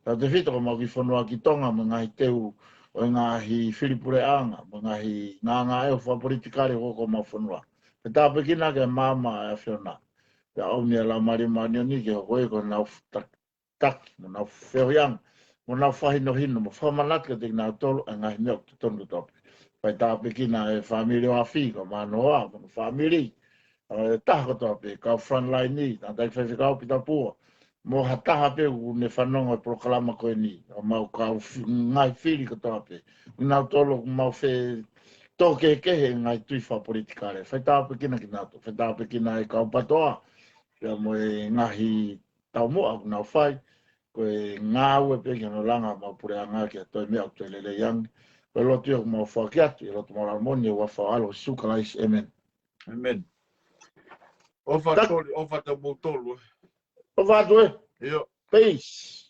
Tautefito ko ʻemau kiʻi fonua ki Tonga mo e ngaahi teu ʻo e ngaahi fili puleʻanga, mo e ngaahi ngāngāʻeo fakapolitikale ʻoku hoko ʻi homau fonua. Pea tāpuekina ʻaki ʻa e maama ʻa e ʻAfiona. Pea ʻomi ʻa e Laumālie Māʻoniʻoni ke hoko ia ko ʻenau ta-, taki, mo ʻenau feohiʻanga, mo ʻenau fakahinohino, mo fakamanatu kiate kinautolu ʻa e ngaahi meʻa ʻoku totonu kotoa pē. Fai tāpuekina ʻa e fāmili ʻo Afi, ko Manoa, mo e fāmili, ʻa e taha kotoa pē, kau frontline, tangataʻeiki faifekau Pita Pua, mo ha taha pē ʻoku ne fanongo he polokalama ko eni, ʻo ʻemau kau fi-, ngaahi fili kotoa pē. Kinautolu ʻoku mau fetōkehekehe he ngaahi tui fakapolitikale. Fai tāpuekina kinautolu, fai tāpuekina ʻa e kau PATOA, pea mo e ngaahi taumuʻa ʻoku nau fai, ko e ngāue pē ki hono langa ʻemau puleʻanga ki ha toe meʻa ʻoku toe lelei ange. Ko e lotu ia ʻoku mau foaki atu, ʻi he loto māʻoniʻoni, ʻi he huafa ʻo ho ʻAlo ko Sīsū Kalaisi, ʻēmeni. ʻĒmeni. ʻOfa atu, ʻofa atu kimoutolu, ē. ʻOfa atu, ē. ʻIo. Peace.